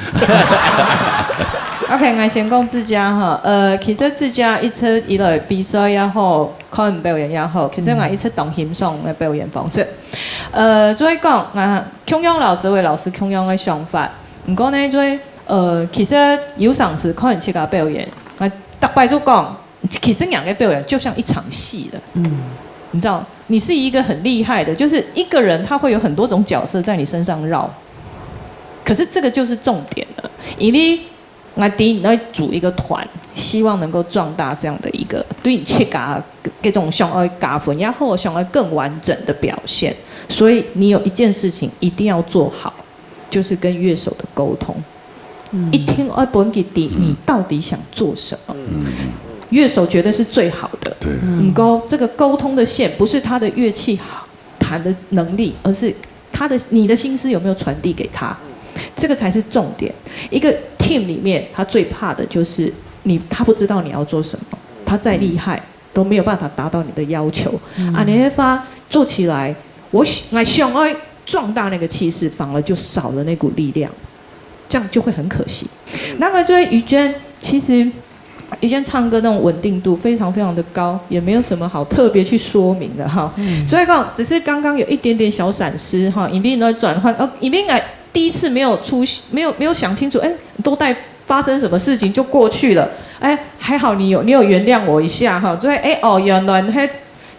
OK，𠊎先講志佳哈，呃，其實志佳一直以來比賽也好，看表演也好，其實𠊎一直當欣賞个表演方式。呃，所以講，𠊎共樣摎這位老師共樣个想法。毋過呢，就係，呃，其實有常時看自家表演，𠊎逐擺就講， 其實人个表演就像一場戲了。嗯。你知道，你是一個很厲害的，就是一個人他會有很多種角色在你身上繞，可是這個就是重點了。因為𠊎知你在組一個團，希望能夠壯大這樣的一個對你自家這種想要加分也好，想要更完整的表現，所以你有一件事情一定要做好，就是跟樂手的溝通。一定要分佢知你到底想做什麼。樂手絕對是最好的，對。不過這個溝通的線不是他的樂器好，彈的能力，而是他的，你的心思有沒有傳遞給他，這個才是重點。一個 team 裡面，他最怕的就是你，他不知道你要做什麼，他再厲害都沒有辦法達到你的要求。啊，你會發做起來，我想，我想要壯大那個氣勢，反而就少了那股力量，這樣就會很可惜。那麼就是怡娟，其實怡娟唱歌那種穩定度非常非常的高，也沒有什麼好特別去說明的哈。所以講，只是剛剛有一點點小閃失哈，因為呢轉換，呃，因為呢第一次沒有出，沒有沒有想清楚，哎，都在發生什麼事情就過去了，哎，還好你有你有原諒我一下哈，所以哎哦，原來那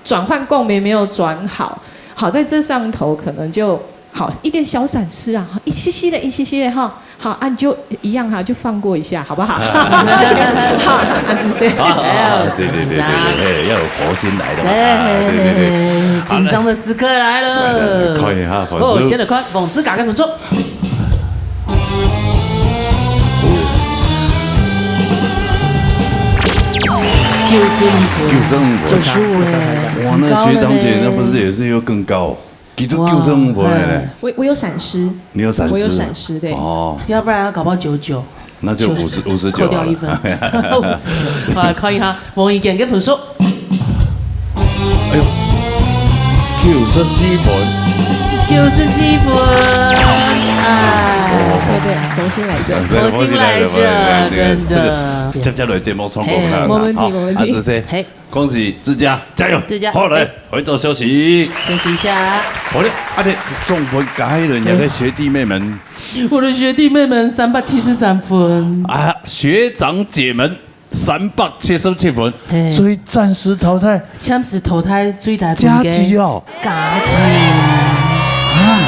轉換共鳴沒有轉好，好在這上頭可能就好一點小閃失啊，一些些的一些些的哈。好，啊，你就一樣哈，就放過一下，好不好？好，啊，就這樣。啊，對對對對對，哎，要有佛心來的嘛，啊，對對對。緊張的時刻來了。看一下，哦，先來看王志剛的分數。九十五分，九十五分。九十五分。哇，那學長姐那不是也是又更高？ 佢都九十五分了呢。我我有閃失，你有閃失？我有閃失，對。哦，要不然搞不好九九，那就五十，五十九扣掉一分，五十九。好，來看一下王怡娟个分数。哎呦，九十四分，九十四分，哎，哦，對对，重新來一遍，重新来一遍，真的。这个接下来节目冲过来，没问题，没问题。啊，这些。恭喜志佳，加油！志佳，好，來，回座休息，休息一下。好了，啊，你總分加一輪，你的學弟妹們，我的學弟妹們三百七十三分啊，學長姐們三百七十七分，所以暫時淘汰，暫時淘汰最大分个佳琪哦，佳琪啊，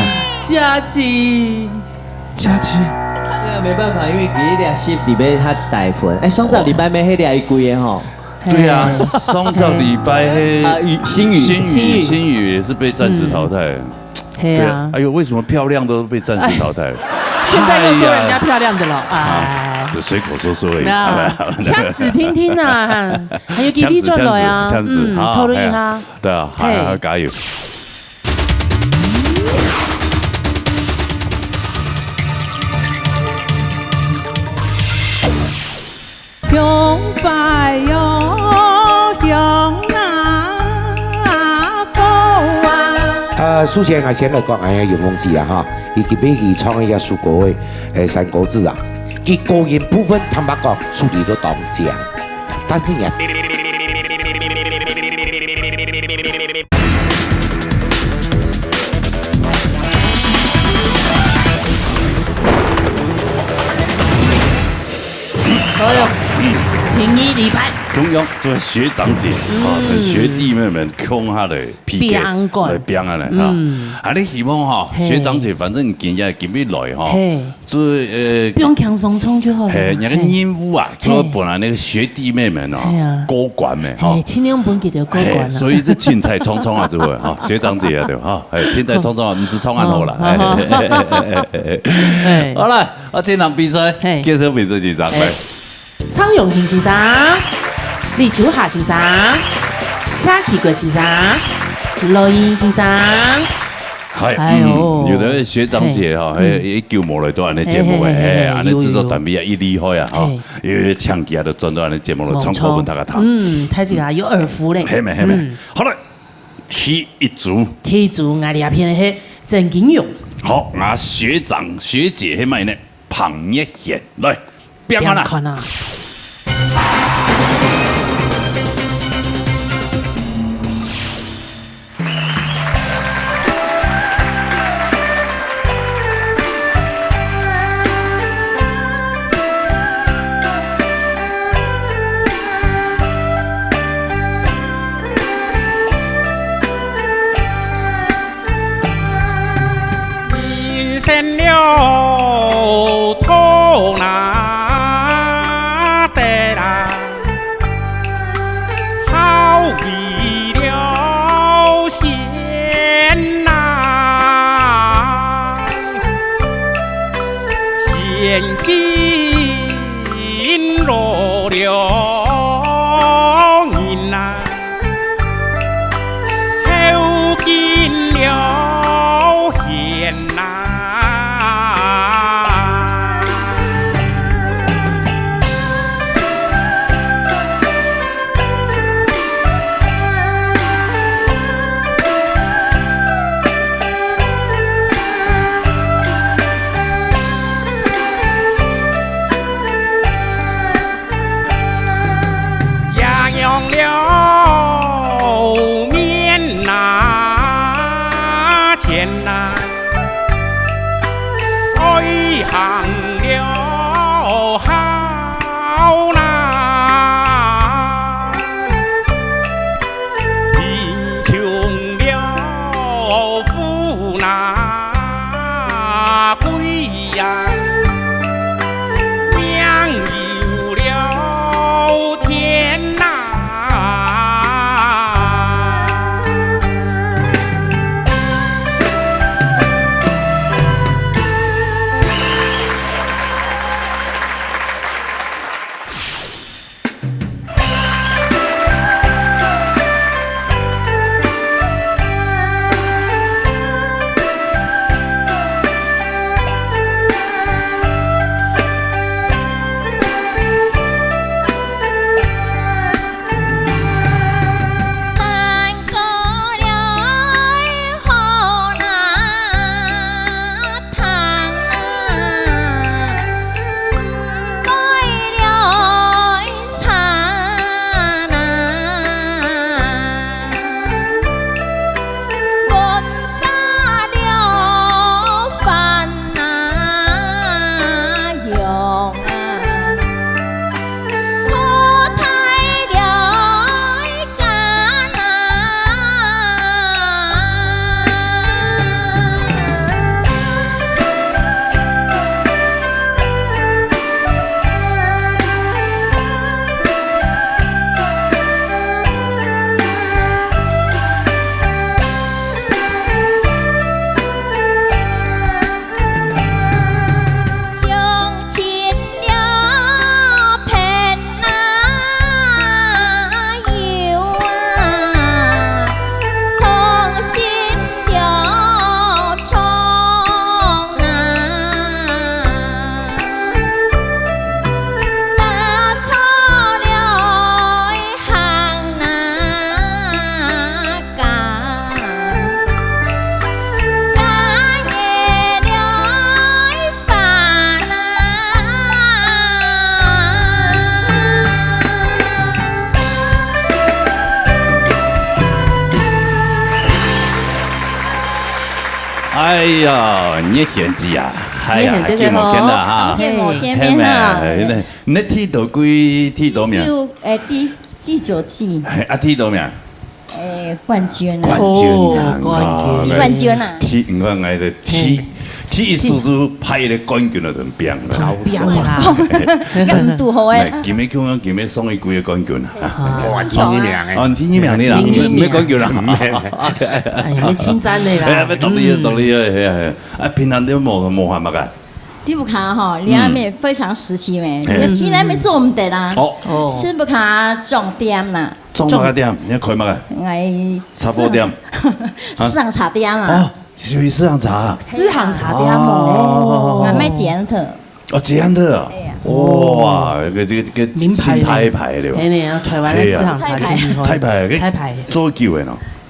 佳琪，佳琪，那沒辦法，因為佢一粒十裡面較大分，哎，上隻禮拜尾迄粒一季个吼。 對啊，上隻禮拜黑啊，雨，星宇，星宇，星宇，星宇也是被暫時淘汰。嗯，嘿啊。對啊，哎呦，為什麼漂亮都被暫時淘汰了？現在又說人家漂亮的了，哎。啊，就隨口說說而已。沒有，好吧，好吧。這樣子聽聽啊，還有機會轉來啊，這樣子，這樣子，嗯，好，討論一下。哎呀，對啊，好，好，加油。 香花喲，香啊，火啊。呃，首先啊，先來講，哎呀，永豐姐啊，哈，佢今日去唱一下首歌个，呃，山歌子啊，佢個人部分，坦白講，處理都當靚，但是呢， 哎呦，天意禮拜。同樣做學長姐，嗯。啊，學弟妹們共下來PK，拚過。來拚啊來，哈。嗯。啊，你希望哈，嘿。學長姐反正今日今日來哈，嘿。做，呃，不用強上衝就好了嘛。嘿，那個任務啊，嘿。做本來那個學弟妹們哦，嘿啊。過關咩，哈。嘿，盡量分佢兜過關啊。嘿，所以這凊彩衝衝啊，就會哈，學長姐啊，對吧？哈，哎，凊彩衝衝啊，毋使衝恁好啦。哦，哎，好，好，好。哎，哎，哎，哎。哎。好了。 啊，這場比賽，嘿。介紹名字幾張？嘿。來。蔡永興先生、李秋霞先生、謝啟國先生、羅英先生。嗨，哎呦。嗯，有的學長姐哈，嘿。嘿，一久無來到恁呢節目誒，嘿，嘿，嘿，嘿，嘿，恁呢製作單位啊，有，有，有。一厲害啊，哈，嘿。有，有搶機啊，都轉到恁呢節目了，無錯。唱歌分大家聽。嗯，大家有耳福咧。嘿咩，嘿咩。嗯。好了， 第一組。第一組，𠊎這片係曾金榮。好，𠊎學長學姐係麼人呢？彭月賢。來，表演啦！表演啊！ 人生了，头那现今老了人啊，后进了贤呐。 也仰了面那前呐，爱行了好呐。 贫穷了富那贵呀，命由了天呐。 山高了好难 汤啊，毋會了茶啊，文化了飯啊，用啊。 相親了別哪有啊，同心了衝啊，打錯了 行哪家，家業了煩啊。哎呀，你贤姊啊，哎呀，你贤姊好，好久無見了哈。好久無見面哈。嘿咩，你，你第幾，第幾名？第五，哎，第，第九季。嘿，啊，第幾名？ 哎，冠軍啊。冠軍啊，哦，冠軍。啊，第冠軍啊。第，你看，哎，第，嘿。第一次就派一个冠軍个人变了。好变啦。应该是拄好诶。哎，今日共样，今日送一季个冠军啊。啊。哇，第二名诶。哦，第二名你啦，第二名。没冠军啦。哎呀，没称赞的啦。哎，没道理啊，嗯。道理啊，哎呀，哎呀。啊，平常你无，无闲嘛个？你屋下吼，你阿妹非常时期咩，嗯。你去那边做毋得啦。哦。哦。吃不卡重点啦。 做麼个店？你要開麼个？哎，雜貨店。市場茶店啊。哦，屬於市場茶啊。市場茶店哦。哦。𠊎賣剪頭。哦，剪頭啊。哎呀。哇，這个，這个，這个名牌呢。清大牌對吧？哎，你啊，台灣的市場茶真厲害。嘿啊。大牌。大牌，做久了喏。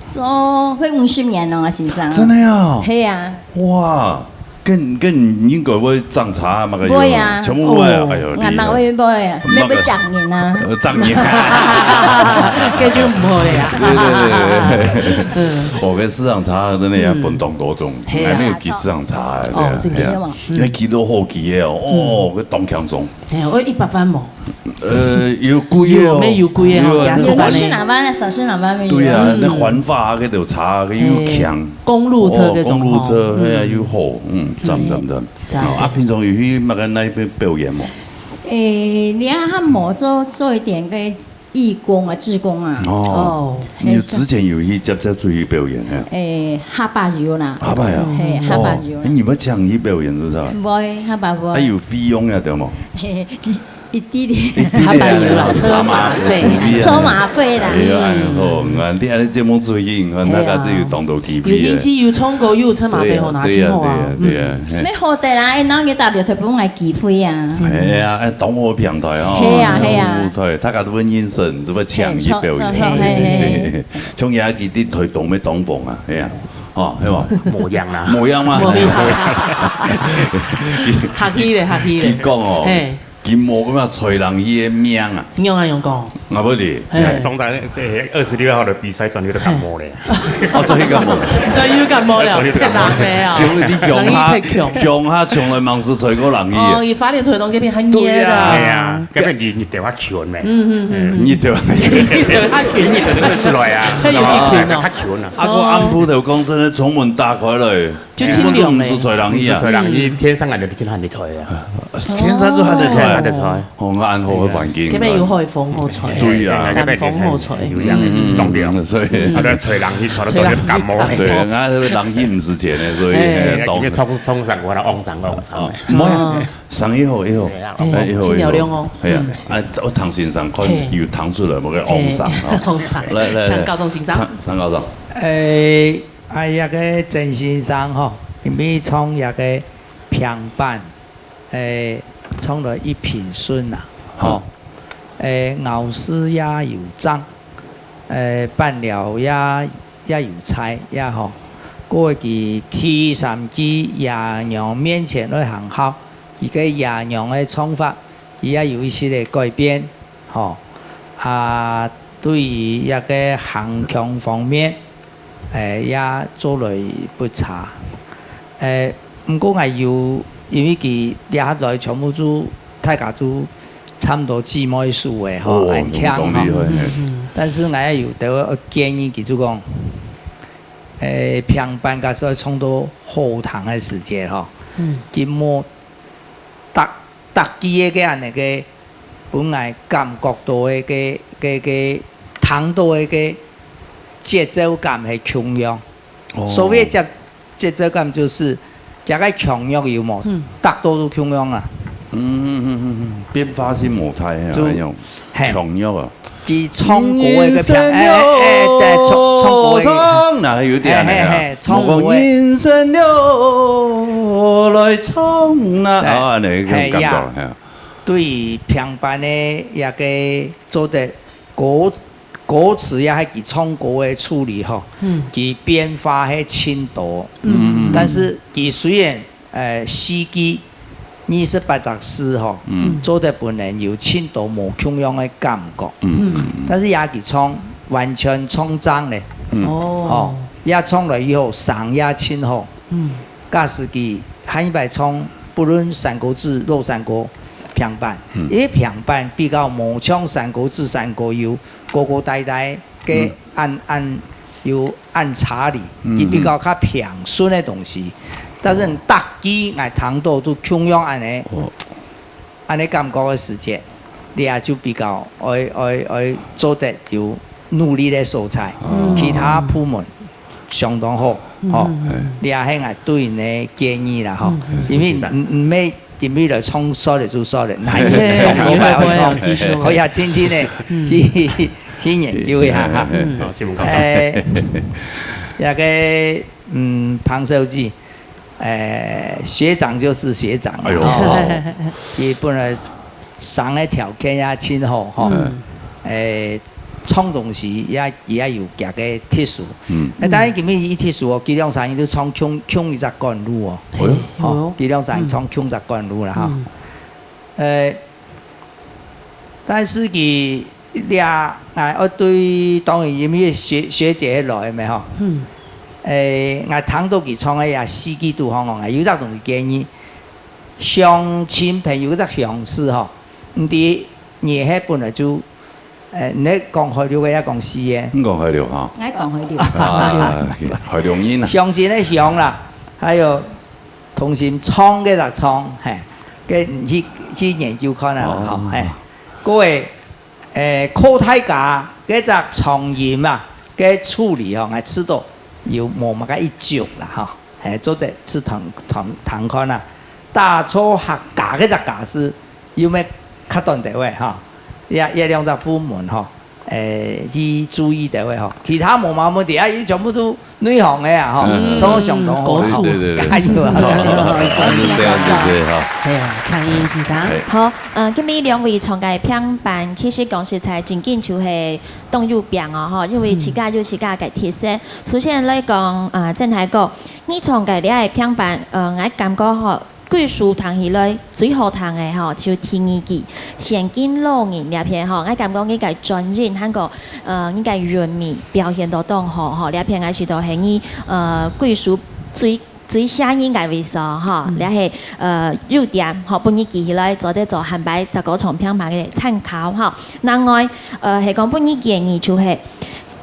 做會五十年了，先生。真的啊？嘿啊。哇。 跟，跟應該會掌茶嘛，个有，會啊。全部會啊，哦。哎呦，𠊎嘛會，會啊，厲害。乜會掌人啊。呃，掌人。該就毋會啊。對，對，對，對，對。嗯。哦，該市場茶真的也分當多種，嗯。還沒有去市場茶，哦，對啊，真的。對啊。嗯。那去都好去的哦，哦，嗯。該當輕鬆。哎，𠊎一百萬無。 呃，有貴个哦。有，有貴个吼，有啊，假使講呢。有，有，有，有，有，有。對啊，嗯。該環法啊，該條茶，該又強。嘿，公路車該種吼。哦，公路車，嗯。哎呀，又好，嗯，讚，嗯。讚，讚。讚。哦，啊，平常有去麼个那邊表演無？誒，你看，較無做，做一點个义工啊、志工啊。哦，你之前有去接接觸去表演啊？誒，下擺有啦。下擺啊？嘿，下擺有啦。哦，你有請去表演是不是？無，下擺無。啊，有費用呀，對無？嘿，一一滴滴。一滴滴下擺有啦，車馬費。車馬費啦。哎呀，哎呀，好，你看，你看這節目出去，你看大家就有當多機會。有興趣，有唱歌，又有車馬費，吼，那真好啊。對呀，對呀，對呀。你好得啦，哎，那你打電話分我機會啊。哎呀，哎，當好平台哦。嘿呀，嘿呀。對，大家都會認識，你就會請去表演。嘿，嘿，嘿。像也佢在台東咩當紅啊，係啊，哦，係無？無樣啦。無樣嘛。無樣。客氣咧，客氣咧。佢講哦，嘿。佢無咁樣吹人佢个名啊。你用啊用講？啊，不是。嘿。上台這二十六號的比賽，全部都感冒咧。哦，做去感冒。全部感冒了，全部感冒。騙人的哦。因為你鄉下，人一太強。鄉下從來吂試吹過人去。哦，佢花蓮台東這片很熱啊。對啊。係啊，這邊你你電話群咩？嗯嗯嗯。你對吧？你對吧？你對吧？你對吧？出來啊，他有一群哦。他群啊。啊，我暗晡頭講真的，窗門打開來，就清涼咧。根本都毋使吹冷氣啊。毋使吹冷氣，天生人就真係你吹啊。天生都還在吹啊。還在吹。哦，我安好个環境。這邊有海風好吹，對啊。山風好吹。有樣嗯，當涼。所以。啊，在吹冷氣，吹到吹到感冒。對，那个冷氣毋使錢的，所以哎，哎，當因為冲冲上过来，往上往上。哦，没有，生意好，以后，对啊。哎，以后，清涼涼哦。哎呀，嗯。啊，我唐先生看有弹出来，我给翁上啊。翁上，来来来，请教授先生。请请教授。诶，啊，那个曾先生吼，因为从那个平板，诶，从了一品顺啊，吼，诶，咬字也有正，诶，板料也也有在也吼，过去第三句爷娘面前来行孝， 佢个爷娘个唱法，佢也有一些个改变，吼。啊，对于一个行腔方面，诶，也做了不差。诶，毋过𠊎有，因为佢這下來全部都大家都差毋多姊妹數个吼，哦，恁強吼。當厲害，嘿。但是𠊎也有得个建议，佢就讲，诶，平板假使唱到好听个时节吼，嗯。佢莫 逐逐句个个恁呢个，本来感觉到个个个个，听到个个节奏感系共样。哦。所谓节节奏感就是，佢个腔调有无？嗯。逐到都共样啊。嗯嗯嗯嗯嗯，变化性无大啊，就，哎呦，嘿。腔调啊。 佢唱歌个个片，哎哎哎，对，唱唱歌个个，唱，那有点那个啊，嘿嘿嘿，唱歌个。我讲人生了，来唱那，对，啊，那个感觉，嘿呀。嘿。对于平板个一个做得歌歌词也系佢唱歌个处理吼，嗯。佢变化系真多。嗯。但是佢虽然 呃，四句，二十八只字吼，嗯。做得分人有真多无共样个感觉。嗯。但是也佢唱完全唱正咧，嗯。哦。吼，也唱了以后，声也真好。嗯。假使佢下一擺唱，不论山歌子、老山歌、平板，嗯。因为平板比较无像山歌子、山歌有高高低低个，嗯。恁恁有 恁差哩，嗯。佢比较較平顺个东西。但是逐句𠊎听到都共样恁呢，哦。恁呢感觉个时节，你也就比较爱爱爱做得有努力个所在。哦。其他部门相当好，嗯。吼。嗯。你也系𠊎对你个建议啦，吼。嗯。因为毋毋系 今日来唱煞了就煞了，哪有当多擺愛唱？嘿，嘿，嘿，嘿。可以啊，天天呢，嗯。去去研究一下哈。嗯。好，新闻稿。哎，那个，嗯，彭小姐，哎，学长就是学长了，哎呦。哦。佢本来生个条件也真好，吼。嗯。哎，唱东西也也有佢个特殊。嗯。哎，当然今日伊特殊哦，佢两三日都唱共共一只管路哦。哎呦。吼，佢两三日唱共一只管路啦，哈。嗯。 呃，但是佢這，𠊎愛對，當然因為學學姐來咩吼。嗯。呃，𠊎聽到佢唱个呀，四句都好哦，𠊎有隻同佢建議，鄉親朋友个相識吼，毋知你係本來就，呃，你講海陸个也講四个。你講海陸哈？𠊎講海陸。啊，海陸人啊。鄉親个鄉啦，還有 同心唱个啦唱，嘿，个去去研究看啊，哦。吼，嘿。各位，誒，靠大家該隻長音啊，該處理吼，𠊎知道有無麼个一種啦吼，誒，做得試聽，聽，聽看啊。打造客家該隻家私，有無較短个話吼？這，這兩隻部門吼，誒，去注意个話吼，其他無麼問題啊，佢全部都 內行个啊，吼，嗯。總相當好，嗯，高手。對，對，對，對。加油啊！好，好，好，好，謝謝，謝謝，哈。哎呀，蔡英先生。哎。好，呃，今日兩位唱个評判，其實講實在，正經就係當有病哦，吼，因為自家有自家个特色。嗯。首先來講，呃，鄭大哥，你唱个這个評判，呃，𠊎感覺吼， 貴屬聽起來最好聽个吼，就第二句，先敬老人這片吼，𠊎感覺佢个轉音，還過，呃，佢个韻味表現到當好吼，這片𠊎知道係你，呃，貴屬最，最吸引个位所吼，嗯。這係，呃，優點吼，分你記起來，做得做下擺再過唱評判个參考吼。另外，呃，係講分你建議就係，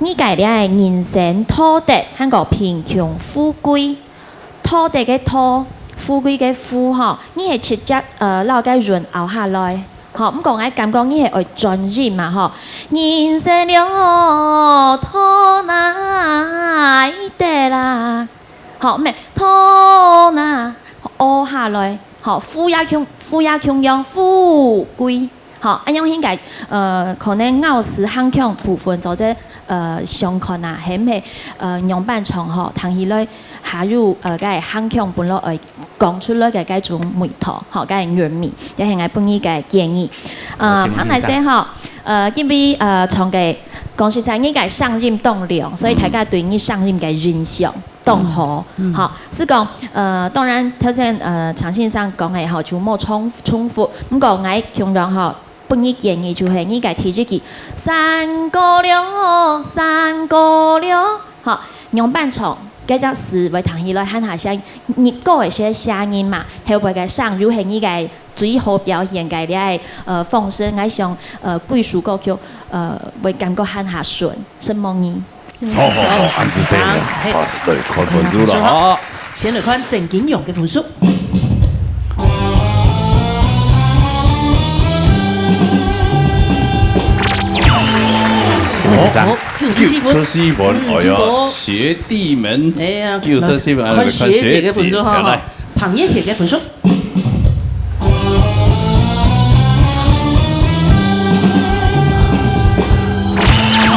你个這个人生道德，還過貧窮富貴， 道德个道，富貴个富吼，你係直接，呃，摎該韻拗下來，吼，毋過𠊎感覺你係愛轉音嘛，吼。人生了，道哪得啦？吼，毋係，道哪拗下來，吼，富也共，富也共樣，富貴。 吼，恁樣應該，呃，可能咬字行腔部分做得，呃，相看啊，係毋係，呃，仰般唱吼，聽起來還有，呃，該行腔本來愛講出來个該種味道，吼，該韻味，這係𠊎本人个建議。呃，好，行，還來先生。這吼，呃，因為，呃，唱个，講實在，你个聲音當亮，所以大家對你聲音个印象 當好，嗯。嗯。吼，係講，呃，當然，頭先，呃，常先生講个吼，就無重，重複。毋過，𠊎共樣吼，分你建議就係，你个第一句，山歌了，山歌了，吼，仰般唱，該隻字會聽起來還較像日歌个時節聲音嘛，後背个聲又係你个最好表現个這个，呃，方式，𠊎想，呃，貴屬歌曲，呃，會感覺還較順，承蒙你。 好，好，好，恁仔細呢。嘿。好，來，看分數了，好。先來看鄭金勇个分數。哦，九十四分。九十四分，嗯，哎喲，真高。學弟們，哎呀，九十四分，看學姐个分數哈，來，看學姐，來。 彭月雪个分數。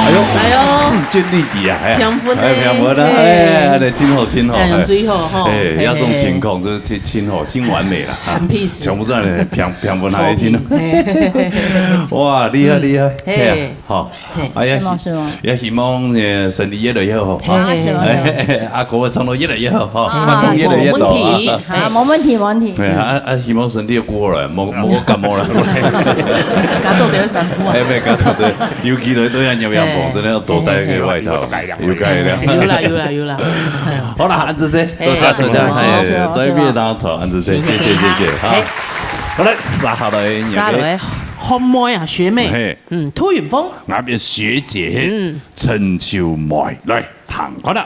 哎喲，哎喲。勢均力敵啊，哎呀。平分呢。哎，平分啊，嘿。哎，真好，真好，哎呀，哎。最好吼。哎，嘿，這種情況就是真，真好，真完美了，啊。很peace。全部都係平，平分下去，真好。嘿。哇，厲害，嗯。厲害，嘿。哎呀。 好，嘿。哎呀，是嗎？是嗎？也希望，呃，身體越來越好，哈。啊，是嗎？哎，阿哥个唱到越來越好，哈，啊，發光越來越多，無問題。啊。啊，無問題，無問題。哎，啊，啊，希望身體過來，莫，莫感冒了。加做點衫褲啊。哎，莫加做點，尤其來到這樣陽光，嘿。真的要多帶一個外套，嘿，嘿，有蓋了。有啦，有啦，有啦。好啦，恁仔細，嘿，多謝大家，好，好，好，哎，好，再見，好。大家好，恁仔細，謝謝，謝謝，好。嘿。好來，接下來，接下來，學妹啊，學妹。嘿。嗯，杜雲峰。 𠊎个學姐，嗯。陳秋梅，來，聽看啊。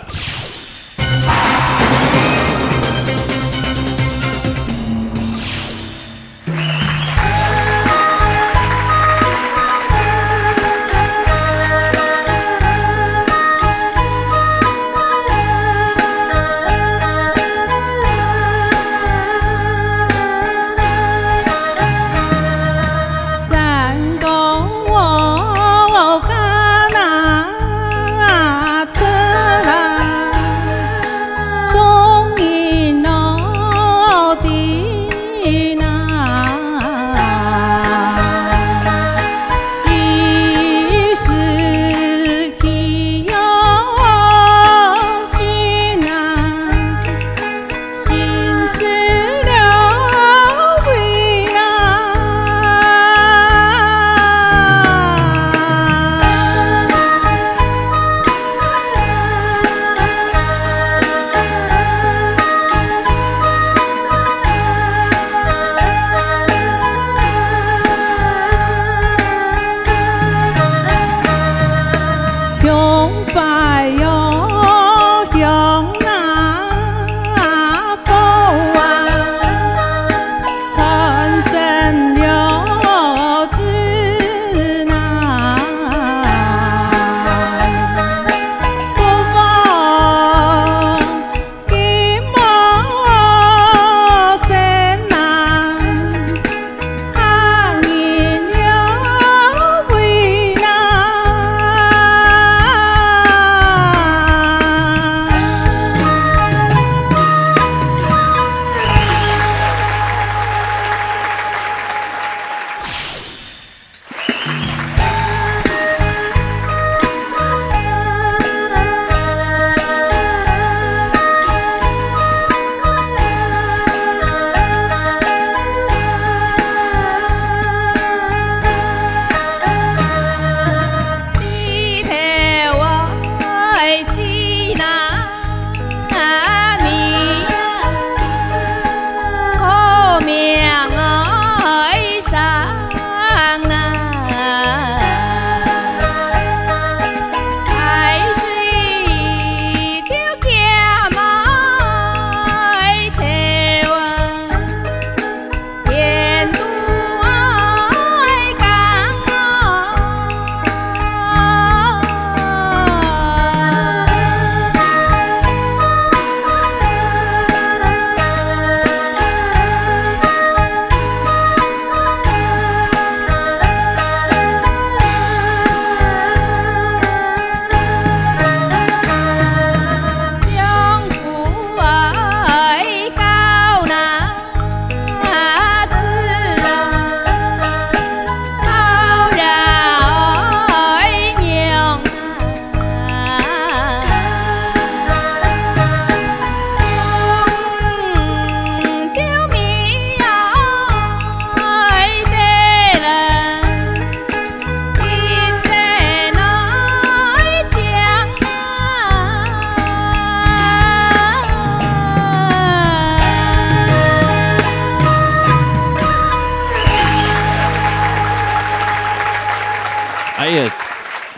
哎呀，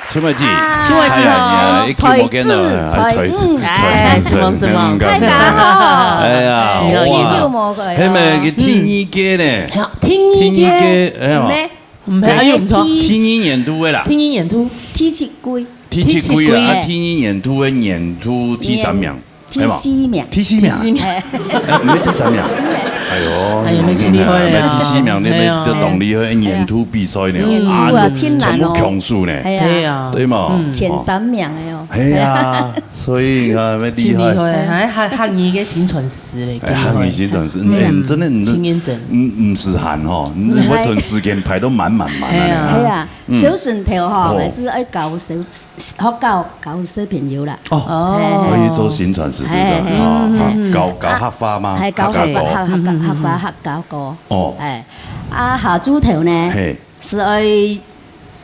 秋妹姐，啊秋妹姐好。哎呀，你看，一見無見到，才子，哎，才子，哎，才子，什麼什麼，才子，太好了。哎呀，哎，哇，很久無過了。係咪，佢第二屆呢？嗯。第二屆。第二屆，哎呀。毋係，毋係，哎喲，毋錯。第二年度个啦。第二年度。第七屆。第七屆啦，第七屆。啊，第二年度个年度第三名。 第四名。係嘛？第四名。第四名。哎，毋係第三名。哎喲，哎呀，你真厲害啊。你第四名，你，哎呀。你都當厲害，年度比賽呢，年度啊，啊，真難哦。全部強手呢。哎呀。對啊。對嘛？嗯。前三名的哦。係啊，所以啊，乜厲害。真厲害，還，還，還有一個宣傳師嘞，哎，真厲害。還有宣傳師，嗯，哎，真的，你，陳彥真。嗯，毋使閒吼，你會同時間排到滿滿滿啊。哎呀。係啊，嗯。朝晨頭吼，哦。還係愛搞小 學校教小朋友啦。哦，哦。可以做宣傳，係，係，係，係。啊，啊，嗯，嗯，嗯。教，教客話嗎？係，教客話，客家歌。客，客，客話，客家歌。哦。哎，啊，下晝頭呢，係。係愛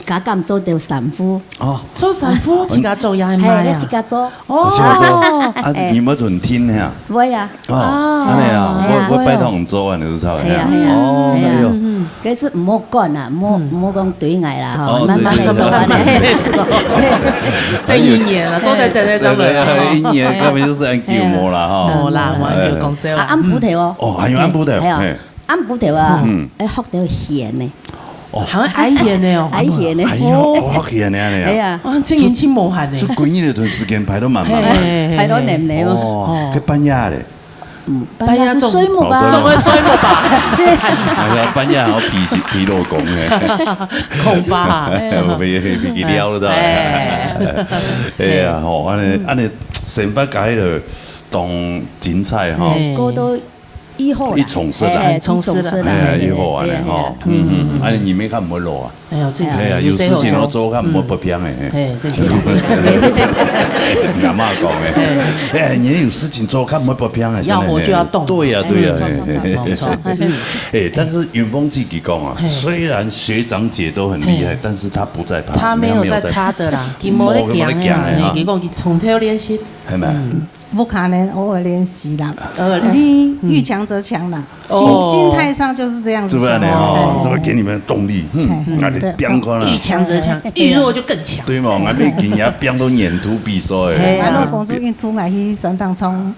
加減做兜衫褲。哦。做衫褲，自家做也係賣啊？係，自家做。哦。自家做。啊，哎。你有無同訂呀？會啊。 哦，啊。恁樣啊，哎呀。𠊎，𠊎拜託你做啊，你就知道。係啊，係啊，哦，係啊。哎喲。嗯，嗯。該係毋好趕啊，毋好，嗯。毋好講對𠊎啦，吼，哦，慢慢來做啊。對，對，對。等一年啊，做得等得上來啊，對，對，對，吼。一年根本就是恁久無啦，吼。哎呀。無啦，無恁久，哎。講笑啊。啊，暗晡頭哦。哦，還有暗晡頭，係啊。嘿。暗晡頭啊，嗯。愛學到弦呢。哦。好像挨弦的哦。挨弦的。哎喲，哦，學弦的呢。哎呀。哇，這年輕無閒呢。這幾日个時間排到滿滿滿。嘿，嘿，嘿，嘿。排到滿滿哦。哦。哦。該半夜咧？ 嗯，半夜係睡目吧？哦，睡目。總會睡目吧？哎呀，半夜還要疲，疲勞講呢。空吧。飛，飛，飛去了，係吧？哎。哎呀，吼，恁樣，嗯。恁樣生活過了當精彩吼。嘿。過到以後啦。一充實啦。哎，很充實啦。一充實啦。哎呀，以後啊，對，對，吼。對。嗯，嗯，嗯。恁樣你們看無落啊？ 哎喲，這个哎呀，有事情好做，較毋會發病的，嗯。嘿。嘿，這个。阿嬤講的。嘿。哎，你有事情做，較毋會發病的，真的，要活就要動。嘿。對呀，對呀，哎，嘿，嘿，嘿。沒錯，沒錯。嗯。哎，但是雲峰自己講啊，嘿。雖然學長姐都很厲害，嘿。但是他不在爬，他沒有在爬的啦，沒有，沒有在，佢無咧行的啦，沒有，沒有咧行的啊。嘿，佢講佢從頭練習。係咪？嗯。 不可能，偶爾練習啦。偶爾練習。你遇強則強啦，嗯。心，哦。心態上就是這樣子想。是不是恁樣哦？哎。這個給你們動力，嗯，哎，那你對，不要看了。遇強則強，遇弱就更強。對嘛，𠊎們今年變到年度比賽。哎呀。𠊎老公最近推𠊎去山頂衝，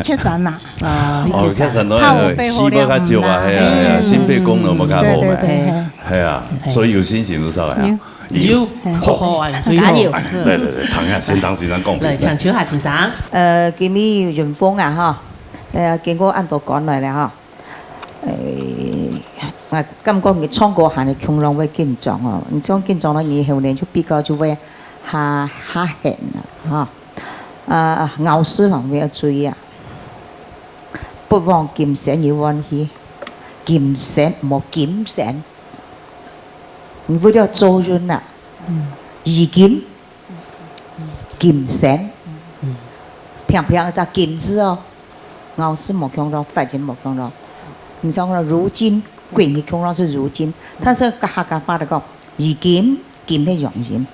去爬山啦。啊。哦，爬山咯，怕我肺活量很爛。希望較久啊，哎呀，哎呀，嗯。心肺功能無較好嘛。對，對，對，哎。哎呀，哎。所以有信心就出來啊。有。 有，好好啊，最好。加油。哎，來，來，來，唐先生，先唐先生講。來，請秋霞先生。呃，今日有雲峰啊，哈，呃，經過恁多關來了哈。哎，𠊎感覺你唱歌還係共樣會緊張哦，你唱緊張了，你後面就比較就會較，較險了，哈。啊，咬字方面要注意啊，不忘今生有怨氣，今生，莫今生。 你為了做人啊，嗯。如今，今生，嗯。平平一隻今字哦，咬字無共樣，發音無共樣。你像講如今，過去共樣係如今，但是客家話來講，如今，今係陽音，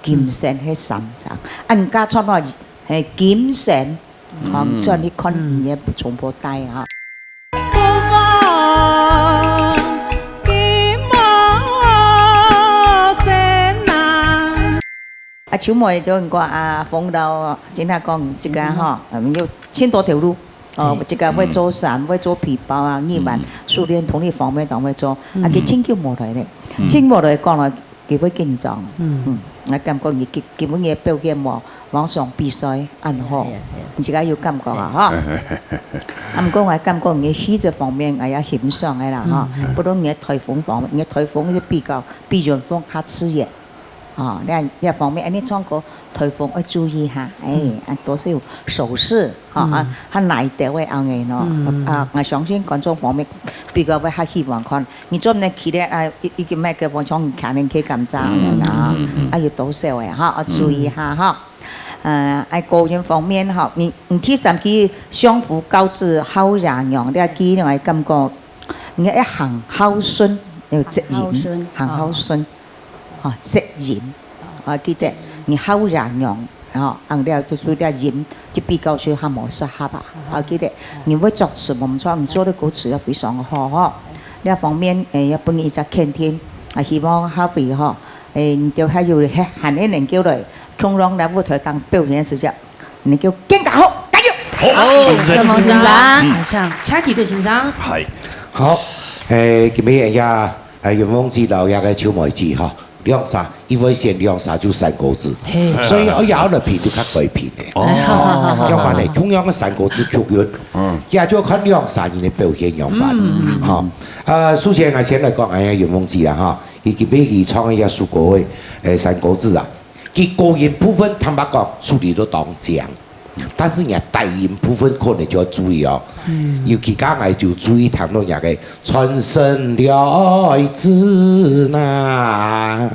今生係三聲。啊，人家唱到，嘿，今生， 好，嗯。算你看你也不重播帶啊。啊，秋妹就講啊，風流，今下講這個哈，嗯，有盡多條路。哦，嗯。這個會做衫，嗯。會做皮包啊，耳環，嗯。手鏈、同一方面都會做。啊，嗯。佢真久無來咧，嗯。真久無來講了， 佢會緊張。嗯。嗯，𠊎感覺你今，今晡日表現無，往常比賽恁好。哎呀，哎呀，哎呀。你自家有感覺啊，哈？啊，毋過𠊎感覺你氣質方面，𠊎也欣賞个啦，哈。嗯，嗯。不論你个台風方面，你个台風係比較比雲峰較刺眼。哦，你看，這方面，哎，你唱歌台風愛注意哈，哎，嗯。啊，多少有手勢，哈，嗯。啊，較耐得會恁樣咯。嗯。啊，𠊎相信觀眾方面比較會較喜歡看。 你做毋得企咧，啊，一，一个麥克風像擎人去甘蔗恁樣啊，嗯，嗯，嗯。啊，有多少个哈，要注意下哈。嗯。呃，啊，個人方面哈，你，你第三句相夫教子孝爺娘，你啊，記得𠊎感覺，你愛行孝順，有責任，行孝順。行孝順。哦。 啊，責任。啊，記得，你孝爺娘，吼，恁樣就係這音，就比較上較無適合啊。啊，記得，你會作詞無錯，你做个歌詞也非常好吼。這方面，誒，也分你一隻肯定，啊，希望下回吼，誒，你兜還有還，還能夠來共樣來舞台頂表演个時節，你兜更加好，加油！好，好，先生，先生。嗯。好，請，請幾位先生。係。好，誒，今日呀，誒，雲鳳姐摎這个秋妹姐吼，兩儕，一位選兩儕就三個字。嘿。所以𠊎也愛來評就較該評个。哦。要不然呢，共樣个三個字曲韻，嗯。也就看兩儕人个表現樣般。嗯，嗯，嗯。好，呃，首先𠊎先來講，哎呀，雲鳳姐啦哈，佢今日佢唱个這首歌个，誒，三個字啊， 佢高音部分坦白講，處理到當靚，但是你个低音部分可能就要注意哦。嗯。尤其剛才就注意聽到那個"傳神了子"呐，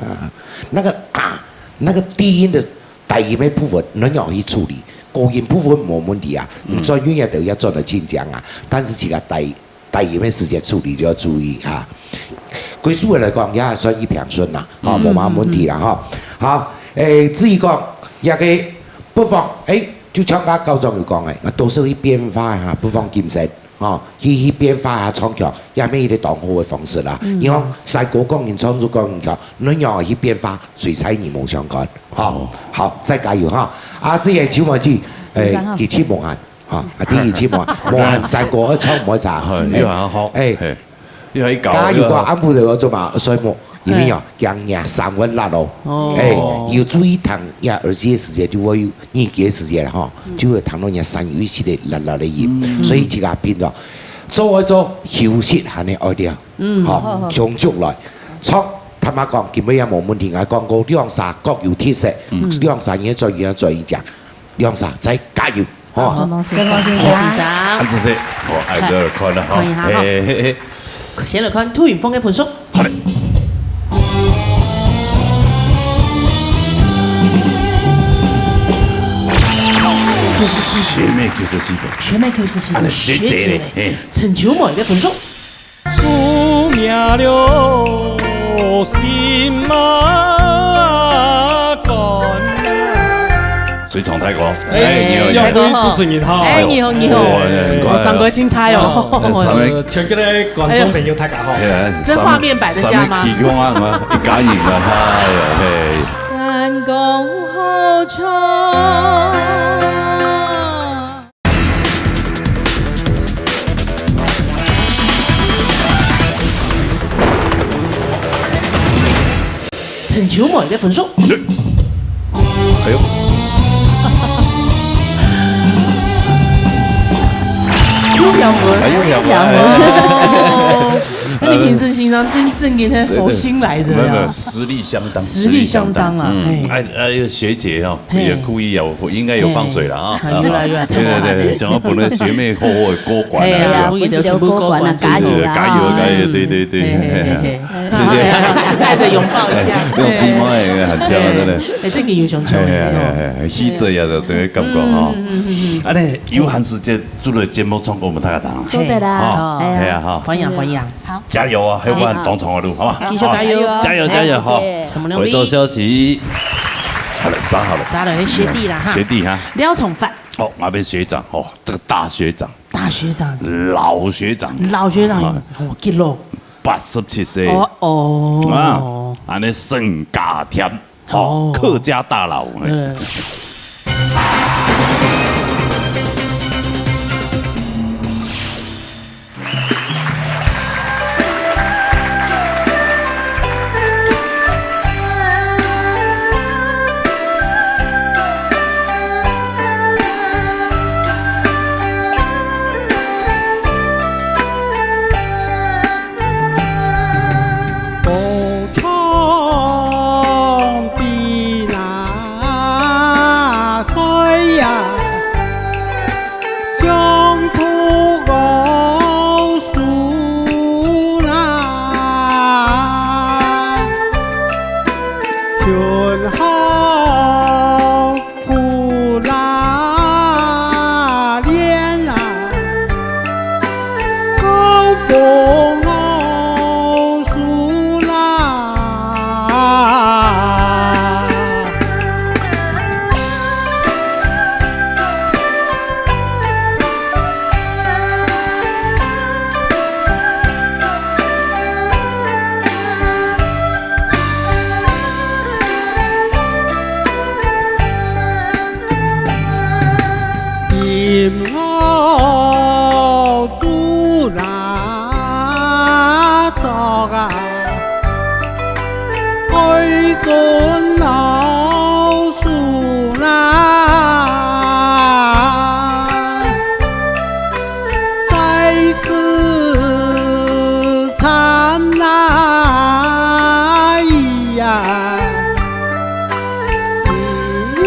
那個啊，那個低音的低音的部分，你要去處理，高音部分無問題啊，嗯。你轉韻也都要轉得清楚啊，但是這個低 低音个時節處理就要注意哈。歸首个來講，也還算一平順啦，吼，嗯。無麼問題啦，吼。好，誒，至於講，這個不妨，誒，就像剛校長有講个，多少去變化哈，不妨謹慎，吼，去，去變化下唱腔，也係一個當好个方式啦。嗯。你看，山歌講人唱，就講人腔，恁樣去變化，隨在你無相干，吼。哦。好，再加油哈。啊，這個秋妹姐，誒，先生哈。佢去無閒， 哈，啊，第一次嘛，無閒山歌愛唱，毋會差。係，又還好。誒，係，又還搞，加油歌，又還好。暗晡頭愛做麼？睡目，因為哦，嗯。驚夜深會辣哦。哦。誒，有注意聽，呀，耳機个時節就會有，耳機个時節啦，吼，嗯。就會聽到人家山有一息个辣辣个音，嗯。所以自家變到，做愛做，休息還係愛了，嗯。吼，好，好。充足來，唱，坦白講，今晡日也無問題，𠊎講過，兩儕各有特色，嗯。兩儕人專業，專業講，兩儕再加油。 吼。好，先生，先生。恁仔細，好，愛這看了哈。看一下哈。嘿，嘿，嘿。先來看杜雲鳳个分數。好嘞。九十四分。學妹九十四分。學妹九十四分，恁仔細咧，學姐嘞，嘿。陳秋妹个分數。 輸命了心啊肝啊。誰唱大哥？哎，你好，你好。哎，你好，你好。哎，你好，你好。哦，很快啊。我三個金胎哦。哦，呃，全國的觀眾朋友，大家好。哎呀，這畫面擺得下嗎？三個，三個奇怪啊，一家人啊，哎呀，嘿。山歌好唱。 陳秋妹个分數。哎喲。又跳舞了，哎，又跳舞了，哎，又跳舞了。哎。那你平時平常正，正經在佛心來著呀？沒有，沒有，實力相當，實力相當啊，實力相當，嗯，哎。哎，哎，學姐哦， 嘿。也故意啊，我應該有放水了啊。嘿。啊，有啦，有啦，對，對，對，太好了。想要分學妹好好地過關啊，哎呀，對吧？我們就全部過關啊，加油啦，加油，加油，嗯。對，對，對。嘿，嘿，謝謝。謝謝。帶著擁抱一下。哎，用雞毛也很香啊，真的。哎，這個有想像的哦。哎，哎，哎，哎，吸著呀，這種感覺哈。嗯，嗯，嗯，嗯。啊，你有閒時間做了節目唱歌，我們大家聽啊。做得啦。哦，哎呀。哎呀，哈。歡迎，歡迎。 好。加油啊，還有我們當長的路，好吧？繼續加油。好，加油，加油，好。謝謝。什麼東西？回頭消息。好了，殺好了。殺了，學弟啦，哈。學弟哈。廖崇發。哦，那邊學長，哦，這個大學長。大學長。老學長。老學長，啊。哦，激動。八十七歲。哦，哦。啊，恁樣身價添。 哦，哦。客家大佬，嘿。嗯。老鼠啦，再次参来呀，引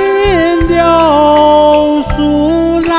流苏啦。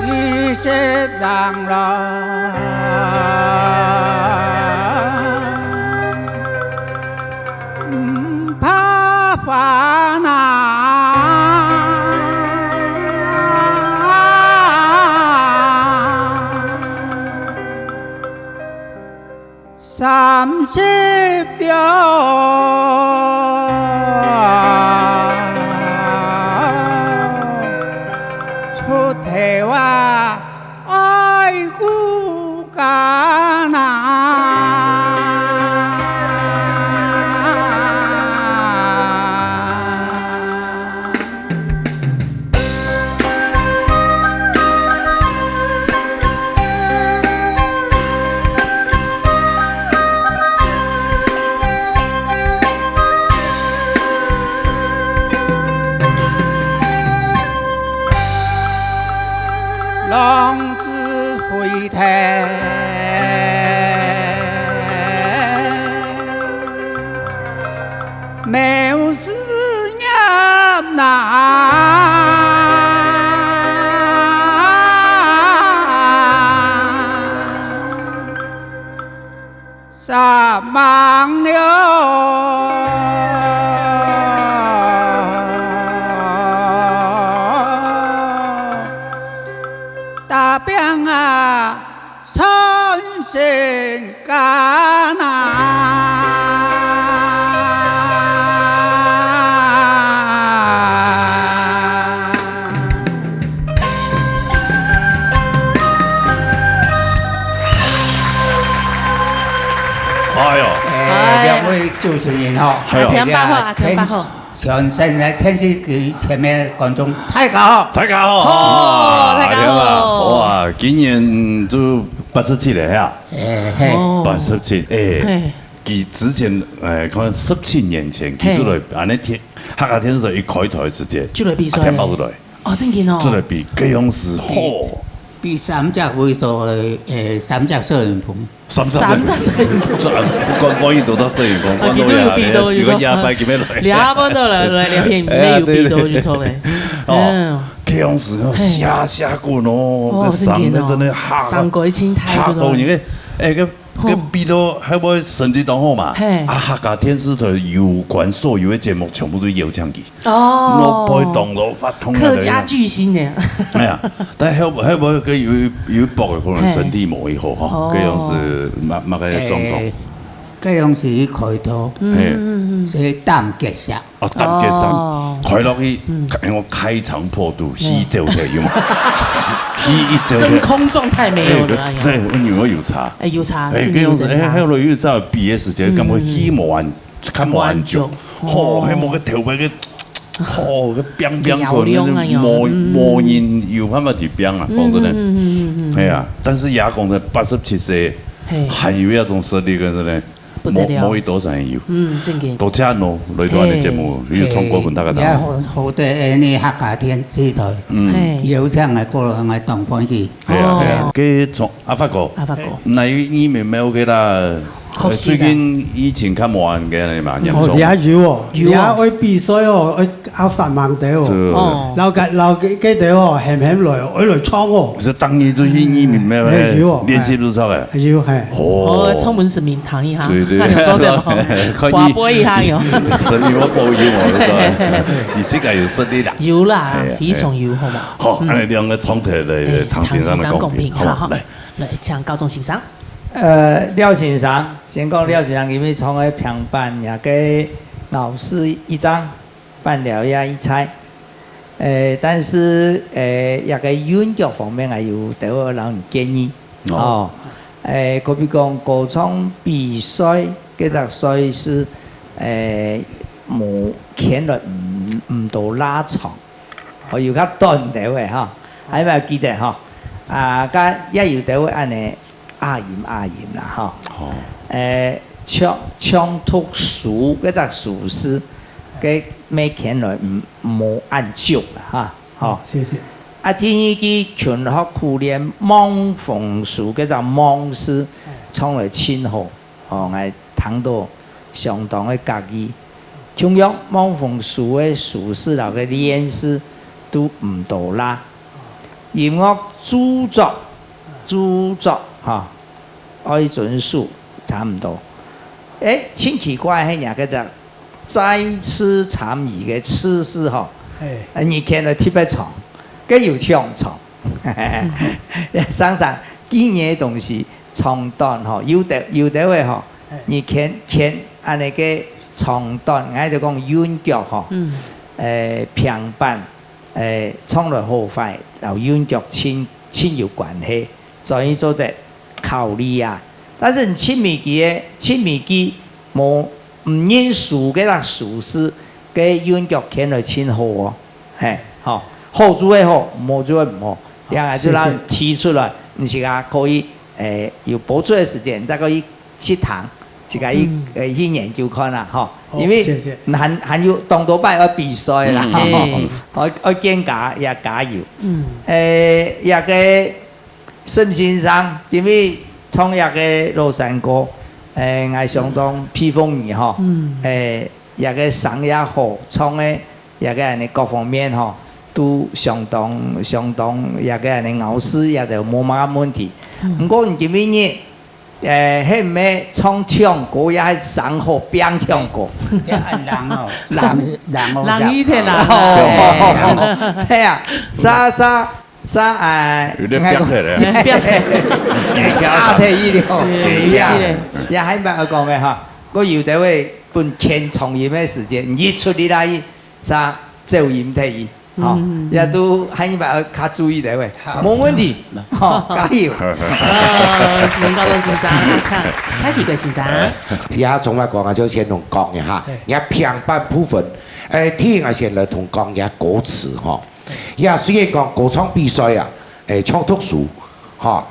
你是人咯，毋怕烦恼。 三十六，出头啊，愛護家呐。 浪子回头， 没有事业呐，煞猛了。打拼啊， 传承家呐。哎喲，哎，兩位主持人吼，哎喲，阿田伯好，阿田伯好。 全身个天气给前面观众大家好。大家好。好，啊，大家好。天啊，哇，今年就八十七了呀。哎，嘿。哦。八十七，哎，嘿。佢之前，哎，可能十七年前，佢就來，嘿。恁呢電，客家電視台一開台个時間，就來比賽。啊，天豹就來。哦，正經哦。就來比，該樣時，吼。比，比三隻位所，呃，三隻攝影棚。 三隻三隻攝影棚。這，啊，不管，萬一都到攝影棚，啊，看到呀，佢就有比到，有个，有个啞巴，佢要來。你下半到來，來，兩片，哎呀，你有比到就錯嘞。對，對。哦，嗯。該樣時哦，嘿。下下滾哦，哦，該三个真的哦。真的嚇，三个一起抬，嚇到人个，哎，該，該比到還會成績當好嘛。嘿。啊，客家電視台有關所有个節目全部都邀請佢。 哦。我背當多，發通啊，客家巨星呢。哎呀，但後，後尾个有，有一駁个可能身體無幾好吼，哦。該樣時麼，麼个狀況。哎，該樣時開刀，嗯，嘿。嗯，嗯，嗯。係膽結石。哦，膽結石，哦。開落去，嗯。開，我開腸破肚，嘿。氣走忒有無？氣一走忒。真空狀態沒有了，哎，哎呀。對，我認為有差。哎，有差，哎，真的有真差。該樣時，哎，後來有一隻畢業時間，嗯，感覺氣無完 看無恁久。無恁久。吼，哦。該無个頭擺个，吼，該拚拚過，嘹亮啊，那就無，嗯。無人有辦法去拚啊，講真的。嗯，嗯，嗯，嗯，嗯。哎呀，但是也講真，八十七歲，嘿。還有那種實力，跟真的，不得了。無，無幾多人有。嗯，正經。多謝喏，來到恁呢節目，嘿。有通過分大家聽。也好，好得恁呢客家電視台，嗯。嘿。邀請來過來，𠊎當歡喜。哎呀，哦。哎呀，該從 阿發哥，阿發哥。那有義民廟个啦，學習个。最近疫情較無恁个嘛，嚴重。哦，這下有哦，有哦。這下愛比賽哦，愛拗煞猛兜哦。是。哦。然後該，然後該，該兜哦，喊喊來哦，愛來唱哦。係當日就去義民廟，哎，有哦，練習就著个。有，嘿。哦。哦，唱門神明堂一下，對，對。那有做得嗎？可以。廣播一下有。神明我保佑哦，對吧？你這個有實力啦。有啦，哎，非常有，好嗎？好，嗯。恁呢兩個唱頭來，哎，唐先生來講評，唐先生講評，好嗎？好，好。來。 來，請教宗先生。呃，廖先生，先講廖先生，因為唱个平板也个老師一張，板料也一齊。呃，但是，呃，也个韻腳方面啊，有兜个老人建議。哦。哦。呃，可比講歌唱比賽，這隻賽事，呃，無牽來毋，毋多拉長。 哦，有較短條个吼，還有無記得吼？啊，該也有條个恁呢，押韻押韻啦吼。哦。誒，唱，唱讀書，該隻書字，該乜牽來毋，無恁足啦哈。吼。謝謝。啊，第二句勤學苦練望風書，該隻望字，唱來盡好。 哦，𠊎聽到相當个合意。共樣，望風書个書字摎个練字都毋多啦。音樂著作，著作，哈，愛遵守，差毋多。誒，盡奇怪，係若个隻再次參與个次字吼，嘿。啊，你牽了特別長，个有忒長。常常，記憶个東西， 長短吼，有兜，有兜个吼，嘿。你牽，牽恁呢个長短，𠊎就講韻腳吼，嗯。誒，平板，誒，唱來好壞，摎韻腳盡，盡有關係，所以做得考慮啊。但是你盡尾句个，盡尾句無，毋認輸个啦，輸字个韻腳牽來盡好哦。 嘿，吼，好就會好，毋好就會毋好。這樣就讓提出來，謝謝。你自家可以，誒，有播出个時間，你再可以去聽，自家去，嗯。誒，去研究看啦，吼。好，因為謝謝。還，還有當多擺愛比賽啦，嗯。吼。嘿。愛，愛更加，也加油。嗯。誒，這个 沈先生，因為唱這个老山歌，誒，𠊎相當佩服你吼，嗯。誒，這个聲也好，唱个這个恁呢各方面吼，都相當，相當這个恁呢咬字也都無麼个問題。嗯。毋過你今晡日，誒，係毋係唱唱歌，也係聲好變唱歌？這恁冷哦。冷。冷哦，冷一點啦。哦，係啊，莎莎 啥，哎，有點變態了。變態。壓忒去了。對，有一些。也還蠻好講个哈，我有兜會分牽長音个時間，一出力啦，伊啥走音忒伊，吼，嗯。也都還蠻較注意个喂，好。無問題，吼，加油。呃，能高中先生，啊，請，請幾个先生。也從來講啊，就先同講一下，嘿。也平板部分，誒，聽啊，先來同講一下歌詞吼。 呀，雖然講歌唱比賽啊，誒，唱讀書，吼，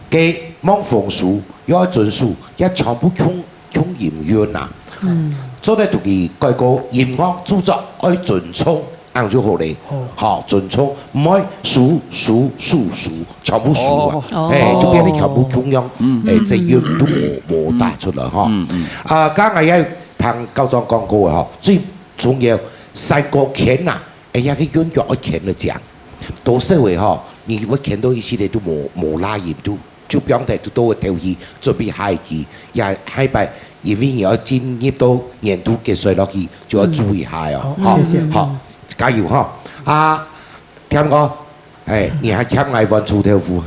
該望風書，又愛遵守，也全部共，共音韻啊。嗯。做得同佢改過音樂著作愛尊重，恁就好咧。好。吼，尊重，毋會書，書，書，書，全部書啊。哦。誒，就變得全部共樣，嗯。誒，這韻都無，無打出來吼。嗯，嗯。啊，剛剛也聽校長講過个吼，最重要，山歌牽啊， 哎呀，該韻腳愛牽得靚。多少回吼，你會牽到一息仔都無，無拉音，就，就放忒，就到个頭去，準備下一句。也下擺，因為你愛進入到年度決賽落去，就愛注意下哦。嗯。吼，好，謝謝。好，加油吼。啊，添哥，哎，你還欠𠊎一碗臭豆腐。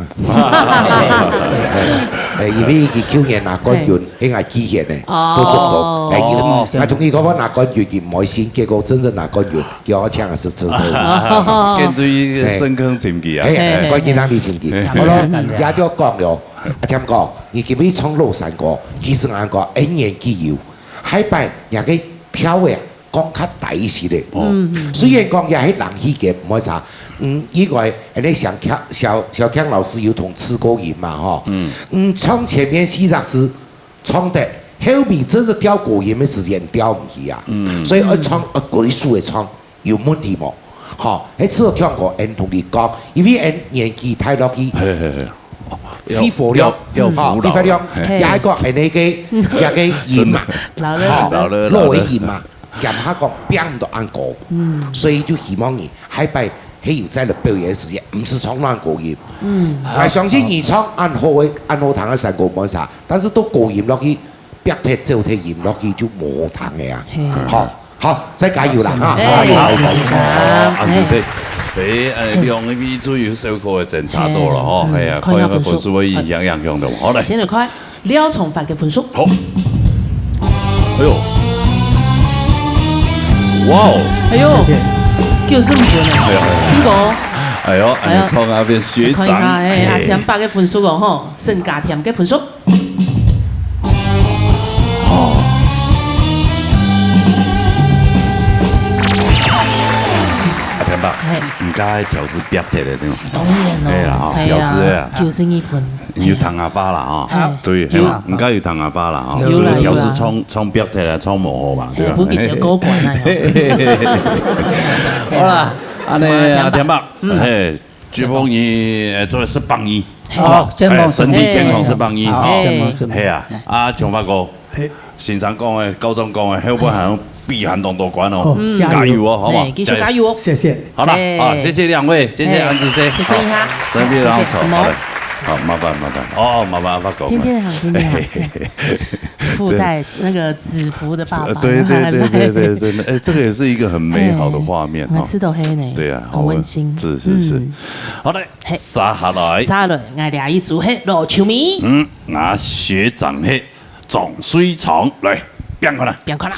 哎，因為佢舊年拿冠軍，嘿。係𠊎寄錢个，哦。都中到。哎，佢，哦。𠊎同佢講，𠊎拿冠軍，佢毋開心，結果真正拿冠軍， 叫我請个係真个。跟住一个深坑尋佢啊。哎，哎，關鍵哪裡尋佢？哎。好咯，也就講了，啊，添哥，你今日唱老山歌，其實𠊎講，恩年紀有，下擺若个調仔講較低一息仔。哦。嗯。雖然講也係冷氣个，毋會差。嗯，因為恁呢小強，小，小強老師有同試過音嘛，吼。嗯。嗯，唱前面四隻字， 唱得，後面真正調高音个時間調毋起啊。嗯。所以愛唱，嗯。愛歸宿个唱，有問題無？吼，該次有聽過，俺同你講，因為俺年紀大落去，嘿，嘿，嘿。肺活量，要，要服老了。吼，肺活量，嘿。也係講俺那个，也个音嘛，老了。吼，老了，老了。老个音嘛， 嚴格講，變毋到恁高。嗯。所以就希望你下擺係有再來表演个時間，毋使唱恁高音。嗯。𠊎相信你唱恁好个、恁好聽个山歌無差，但是到高音落去，逼忒走忒音落去就無好聽个啊。嘿。好，好，再加油啦，哈！哎，好，好，好，好，好，好，好，好，好，好。誒，呃，兩位就有小可个爭差到了吼，嘿，哎呀，看一下分數。看一下分數會影響，影響到，好，來。先來看廖崇發个分數。好。哎喲。哇哦。哎喲，謝謝。九十五分呢。哎呀，哎呀。真高。哎呦，哎呀。你看啊，變學長。看一下，哎，哎。阿田伯个分數哦，吼，沈家添个分數。 哦。阿田伯，嘿。你剛才調試變鐵的對嗎？當然咯。哎呀，哈，哎呀，調試啊。九十二分。你有聽阿爸啦，哈。哎。對，有。嘿嘛，你剛有聽阿爸啦，哈。有啦，就是調試有啦。衝，衝變鐵啦，衝無好嘛，對吧？哎，不比得過關啊，喲。好啦，按呢，什麼阿田伯？阿田伯，嗯。嘿， 祝福你，呃，做得食飽呢。哦，健康，哎，身體健康，食飽呢，好，吼。健康，健康。係啊，啊，松發哥，嘿。先生講个，校長講个，後背還有比還當多關哦。哦，嗯。加油哦，好不好？哎，繼續加油哦。加油。謝謝。好了，哎。好，謝謝兩位，謝謝安子生。哎，謝謝你哈。好，真的非常好，謝謝。什麼？好嘞。好，麻煩，麻煩。哦，麻煩發哥。天天好，天天好。嘿嘿嘿。 附帶那個子服的爸爸。呃，對，對，對，對，對，真的，哎，這個也是一個很美好的畫面，哎，哈。𠊎試著係呢，對啊，很溫馨。好，是，是，是。嗯。好嘞，嘿。接下來。接下來，𠊎這一組係老球迷。嗯，𠊎學長係張水昌，來，變看啦。變看啦。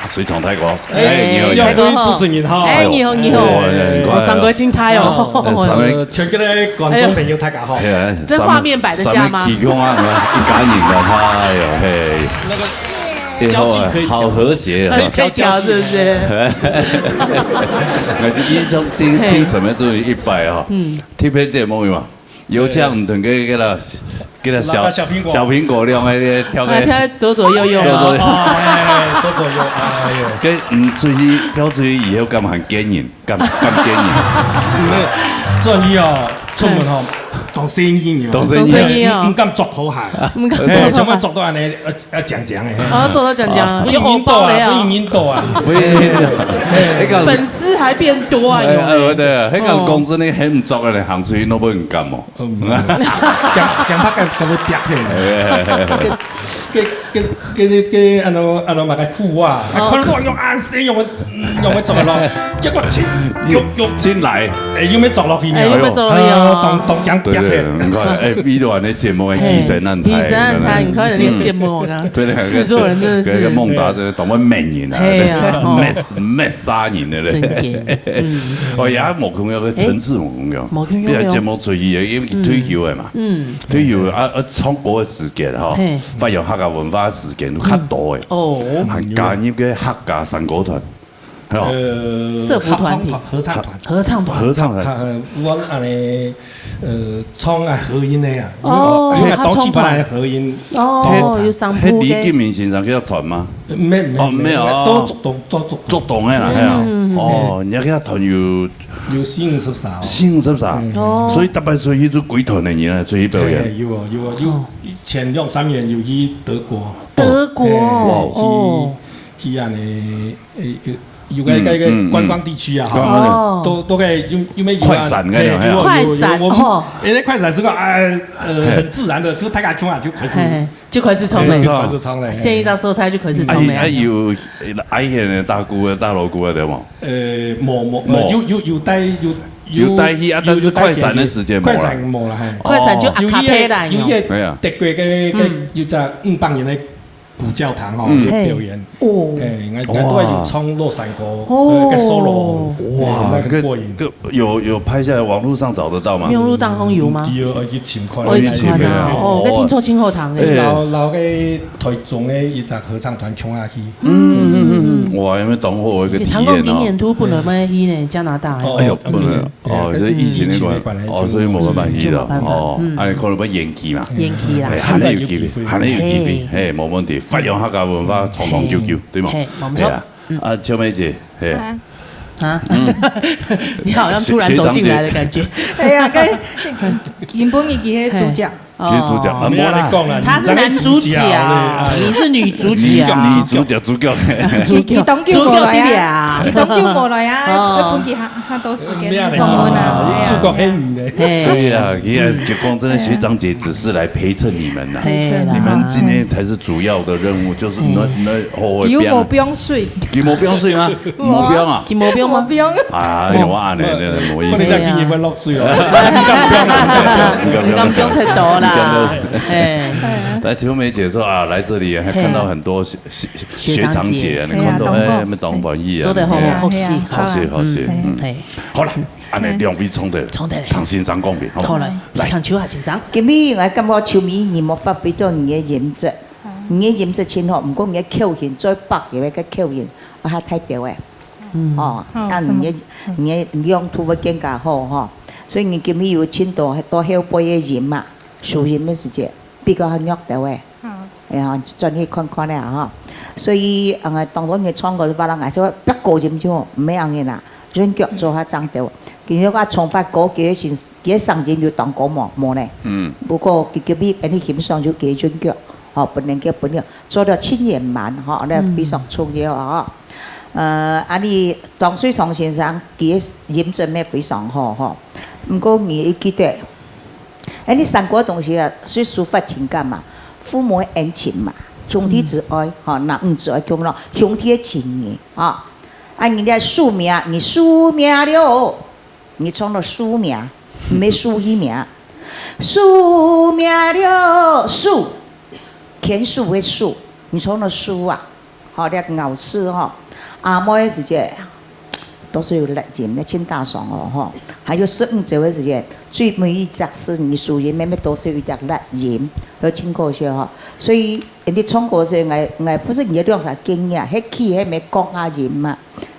水床大哥，哎，你好，你好。两位主持人好。哎，你好，你好。哦，你看。哦，三个金台哦。哦，三个呃，全国的观众朋友大家好。哎呀，这画面摆得下吗？三个，三个激动啊，一家人啊，哎呦，嘿。那个交际可以调。好和谐啊。可以调，是不是？还是一种精，嘿。精神要注意一百啊。嗯。特别节目嘛。 有这样，整个给他，给他小，那个小苹果。小苹果两个跳个。啊，跳左左右右啊。左左右。哦，哎，左左右，哎呦。这，嗯，出去，跳出去以后敢还见人，敢，敢见人。因为转去哦，出门哦，当生意哦。当生意啊。当生意哦。毋，毋敢着拖鞋。毋敢着拖鞋。哎，全部着到安尼，呃，呃，讲讲的。哦，着到讲讲，啊。有红包了呀。不一定到啊，不一定到啊。不一定到。哎，哎，粉丝还变多啊，哎，有没有？哎，对啊，那个哦。工资呢，很足的，行出去都不很敢哦。 嗯，驚，驚怕佢，佢會跌起來。哎，哎，哎，哎。佢，佢，佢，佢，佢，安到，安到麼个褲啊，哦。看到用恁細，用个，用个著落，結果親，又，又，親來。哎，又沒著落去呢。哎，又沒著落去哦。啊，當，當驚跌起來。對，對，你看，哎，比如安尼節目的犧牲很大。犧牲很大，你看人家節目啊，嗯。對，對，製作人真的是。這個孟達真的當會罵人啊，嘿啊，哦。罵，罵殺人的咧。真的，嗯。哦，也無朋友个層次，無朋友。無朋友。比如節目 所以因為退休个嘛，嗯。退休啊，啊，唱歌个時間吼，嘿。發揚客家文化个時間較多个，哦。還加入个客家山歌團，吼。呃，社福團體。合唱團，合唱團。合唱團。合唱團。啊，阮安尼，呃，唱啊和音个啊，哦。因為，因為當時本來和音，哦，有三部个。彼李金明先生叫團嗎？呃，沒，沒，哦，沒有，沒有，哦。都竹東，都竹東。竹東个啦，嗯，係啊。嗯，嗯，嗯。哦，你要跟他團有 有四五十首。四五十首。嗯。哦。所以逐擺出去就歸團个人啊，出去表演。嘿，有哦，有哦，有，哦。前兩三年有去德國。德國，嘿，哦。去，去安尼，誒，有，有个，嗯，該个觀光地區啊，嗯，嗯。哈。哦。都，都可以，有，有沒有啊？快閃該種，嘿，有哦，有哦，有哦，快閃，我們，哦。誒，那快閃是個，哎，呃，嘿。很自然的，就大家看啊，就開始。嘿。 就開始唱了。就開始唱了，嘿。現一隻所在就開始唱了。啊，啊，有，啊，以前个大姑啊、大老姑啊，對無？呃，無，無，呃，無。有，有，有帶，有，有帶去啊，有，但是快閃个時間無啦。有帶去，快閃無啦，嘿。快閃就哦。A cappella有一個，有一個，哎呀。德國个，个，嗯。有隻五百年个古教堂吼，嗯。有表演。嘿。哦。哎，應該，應該都有唱老山歌，哦。呃，个solo，哇，哎，那很過癮。這，這 有，有拍下來，網路上找得到嗎？網路當中有嗎？嗯，對，愛去尋看。哦，愛去尋看啊。哦，哦。該聽說真好聽誒。對。摎，摎該台中个一隻合唱團共下去。嗯，嗯，嗯，嗯。哇，有沒有當好一個體驗哦？聽講今年都不能去呢，加拿大誒。哦，哎喲，不能。哦，嗯，這疫情的關係，疫情的關係，哦，所以無辦法去了。嗯，就無辦法。哦，嗯。哎，可能會延期嘛。延期啦。哎，還有機會，還有機會，嘿。嘿，無問題。發揚客家文化，長長久久，嘿。對嗎？嘿，無錯。對啊。嗯。啊，秋梅姐，嘿。啊。 啊？嗯。你好像突然走進來的感覺。學，學長姐。哎呀，該，原本佢係主角。嘿。哦。佢係主角，啊，無啦。他是男主角，你是女主角。女主角，主角。主角，主角。佢，佢當久無來啊。主角弟弟啊。佢當久無來啊，哦。愛分佢較，較多時間訪問啊。沒有啦，哎呀。主角係你的。嘿。對啊，佢也，嗯。就講真的，學長姐只是來陪襯你們啦。嘿啦。你們今天才是主要的任務，就是那，嗯。那後衛邊啊。佢有無放水？ 佢無放水嗎？無放啊？佢無放嗎？無放。哎喲，哇，那，那，那，無意思。不能再給你們落水哦。毋敢放太多啦。哎。但秋梅姐說啊，來這裡還看到很多學，學，學長姐啊，學長姐。你看到，哎，對啊，同學。哎，當歡喜啊。做得好好學習。哎呀，哎呀，好。好學，好學，嗯，嗯。哎。好啦，恁樣兩位唱得，唱得。聽先生講明，好無？好嘞，來。請秋霞先生。今日𠊎感覺秋梅你無發揮到你个音質。 你个音質真好，毋過你个口型，最北个个口型，啊，較大條誒。嗯。哦，哦，啊，你个，什麼？你个亮度會更加好吼。所以你今日有盡多，多後背个音嘛，收音个時節，比較較弱條誒。好。哎呀，轉去看看咧吼。所以，呃，當然你唱歌，別人還係會較高音就好，毋係恁樣啦，韻腳做較正調。今日我唱法高，佢个聲，佢个聲音有當高無？無呢。嗯。不過，佢今日恁樣欣賞就佢个韻腳。 吼，本人叫本人，做了盡圓滿，吼，那非常重要啊，吼。呃，恁樣張瑞松先生，佢个音準也非常好，吼。毋過你會記得，哎，你唱歌个東西啊，係抒發情感嘛，父母个恩情嘛，兄弟之愛，吼，男女之愛，共同兄弟个情誼，吼。啊，你个署名，你署名了， 你唱了署名，毋係署一名。署名了，署，簽署个署，你唱了署啊。吼，這咬字吼，阿妹个時節，都係有舌音，那盡打爽哦吼。還有十五周个時節，最尾一隻係你輸贏，妹妹都係有一隻舌音，都盡搞笑吼。所以，人家唱歌个時候，𠊎𠊎毋係你兩儕建議啊，係去係毋係講下音嘛，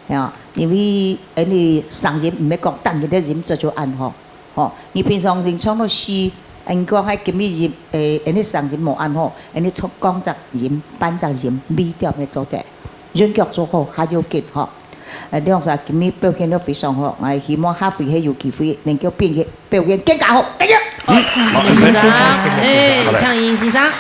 係啊，因為人家聲音毋係講單一个音，這就恁好。 吼，你平常時唱到死，人講還今日音，誒，恁呢聲音無恁好，恁呢唱講隻音，半隻音，微調乜做得，韻腳做好，還要緊吼。呃，兩儕今日表現得非常好，𠊎希望下回還有機會能夠表現表現更加好，加油！好，先生，哎，請應先生。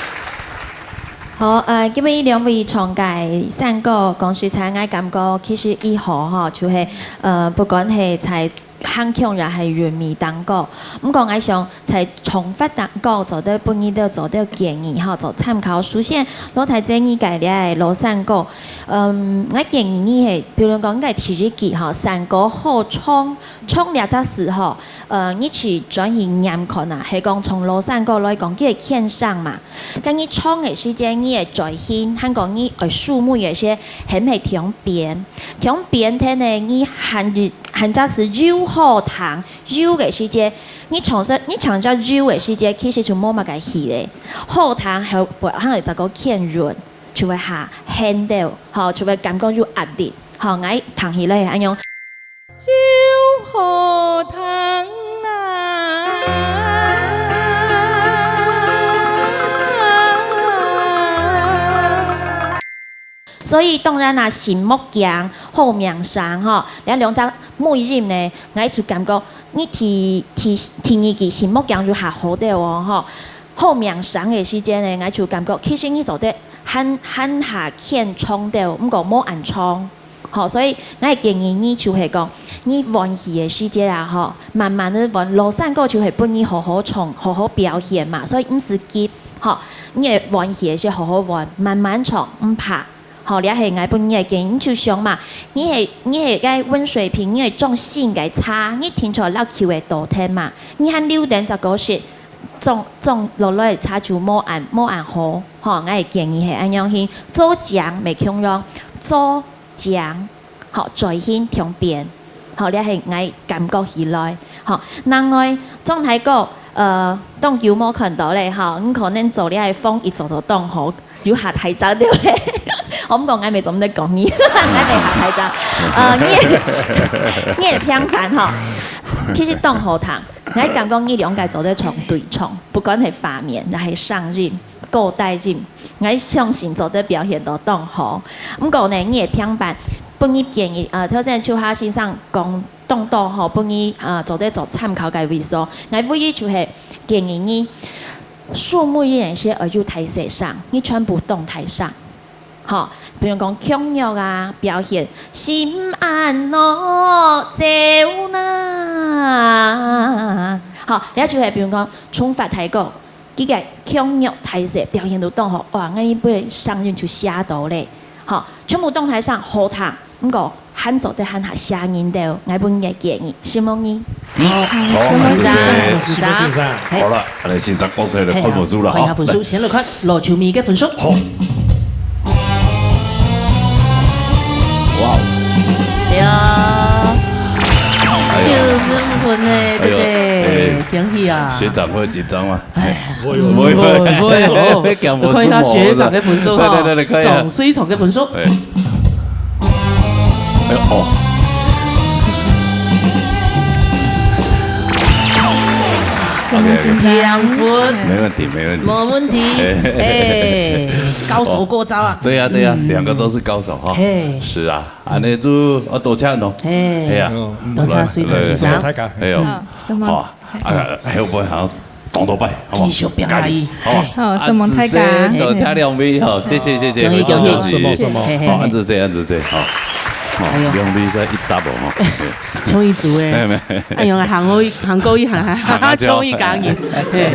好，呃，今日兩位唱个山歌，講實在，𠊎感覺其實以後吼，就係，呃，不管係在 行腔也係韻味當高。毋過𠊎想在唱法當高，做得分你兜做得建議吼，做參考。首先，老弟建議个這个老山歌，嗯，𠊎建議你係，比如講，你个第一句吼，山歌好唱，唱這隻字吼，呃，你去轉去念看啊，係講從老山歌來講，佢係欠上嘛。該你唱个時間，你个嘴型，還講你个手尾个時，係毋係挺扁？挺扁忒呢，你還一 還隻字又好聽，又个時節，你唱隻你唱隻又个時節，其實就無麼个氣咧。好聽還會還會再過欠韻，就會下陷到，吼，就會感覺有壓力。吼，𠊎聽起來係恁樣。又好聽啊！所以當然啦，心目鏡、好名聲吼，這兩隻尾音呢，𠊎就感覺你第第第二句心目鏡就下好兜哦吼。好名聲个時節呢，𠊎就感覺其實你做得還還下欠唱兜，毋過無恁唱。吼，所以𠊎建議你就係講，你換氣个時節啊吼，慢慢仔換，老山歌就係分你好好唱、好好表現嘛，所以毋使急吼，你个換氣个時好好換，慢慢唱，毋怕。 吼，這係𠊎分你个建議，你就想嘛，你係你係該溫水瓶，你係裝新个茶，你定著落去會倒忒嘛，你還留等隻過時，裝裝落來个茶就無恁無恁好。吼，𠊎个建議係恁樣去，做靚毋共樣，做靚，吼，嘴型挺扁。 吼，這係𠊎感覺起來。吼，另外，張大哥，呃，當久無看到咧，吼，你可能做這个風一做到當好，有下大隻對不對？我毋講，𠊎乜做毋得講你，𠊎乜下大隻。呃，你个你个平板吼，其實當好聽，𠊎感覺你兩個做得唱對唱，不管係畫面，還係聲音。 高低音，𠊎相信做得表現到當好。毋過呢，你个平板，分你建議，呃，頭先秋霞先生講當多吼，分你，呃，做得做參考个位所。𠊎唯一就係建議你，手尾个一些愛有大細聲，你全部當大聲。吼，比如講腔調啊，表現，心安樂走啦。吼，這就係比如講，唱法大哥， 佢个腔調大細表現到當好，哇，𠊎一般聲音就嚇到咧。吼，全部當大聲好聽，毋過還做得還下聲音兜，𠊎分你个建議，承蒙你。好，承蒙先生，承蒙先生。好了，恁樣先生講到了，看分數了哈。看一下分數，先來看羅秋米个分數。好。哇哦。對啊，哎呦。九十五分呢，哎呦，對不對？哎。恭喜啊！學長會緊張嗎？哎， 會有，會有，會有。看一下學長个分數哈，對，對，對，對，看一下。總水長个分數。哎。哎呦，哦。OK，OK。兩分。沒問題，沒問題。沒問題。哎。哎，高手過招啊。對呀，對呀，嗯。兩個都是高手哈。嘿。是啊，恁樣就，哦，多謝喏。嘿。哎呀。嗯。多謝水長先生。哎呦。嗯，什麼？好啊。 啊，還有無？還有當多擺，好無？繼續表演。加油，好無？好，承蒙大家。啊，多謝兩位，好，謝謝，謝謝，恭喜，恭喜。承蒙，承蒙。嘿，嘿，嘿。好，恁仔細，恁仔細，好。吼，哎呦。兩位在一搭哦，吼。 衝一組欸。沒有，沒有。哎喲，行過一，行過一行，行啊，衝一家人。嘿。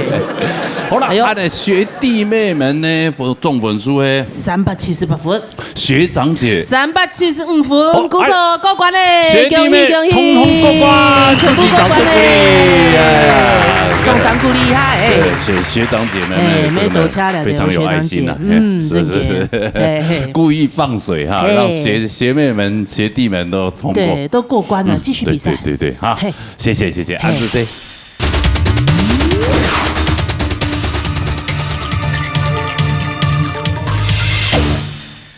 好了，哎喲。啊，那學弟妹們呢，分，總分數欸？三百七十八分。學長姐。三百七十五分，哦，鼓手，哎，過關咧，學弟妹恭喜恭喜，通通過關，全部過關咧。自己掌聲鼓勵，哎呀，掌聲鼓勵一下，哎。對，學，學長姐們，哎，哎，這個呢，沒多差了，非常有愛心啊，對，學長姐，哎，嗯，是，是，是。真的，哎，嘿。故意放水哈，嘿。讓學，學妹們、學弟們都通過。對，都過關了，嗯，繼續比賽。對，對，對，對，哈。嘿。 謝謝，謝謝，嘿。啊，謝謝。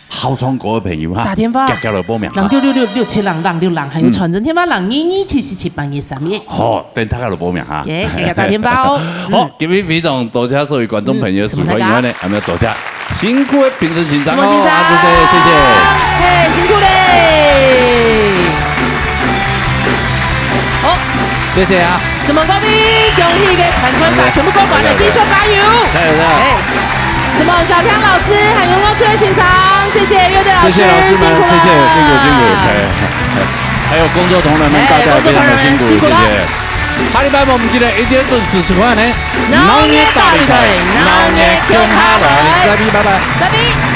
好唱歌个朋友哈，打電話。遽遽來報名啊。零九六六六七零零六零，還有傳真電話零二二七四七八二三一。好，等大家來報名哈。耶，大家打電話哦。好，嗯。今日非常多謝所有觀眾朋友收看以後呢，嗯，什麼大家？還有多謝 辛苦个評審先生哦，什麼先生？啊，謝謝，謝謝。嘿，辛苦咧。好。謝謝啊。什麼歌迷，恭喜个參賽者全部過關了，對，對，對。繼續加油。加油，加油。哎，什麼小強老師，還有我崔先生，謝謝樂隊老師，謝謝老師們，辛苦了。謝謝，辛苦，辛苦。哎，哎，還有工作同仁們，哎，大家非常的辛苦，工作同仁，辛苦了。謝謝。 下禮拜我們記得一定要準時收看呢。鬧熱大擂台，鬧熱共下來。再見，拜拜。再見。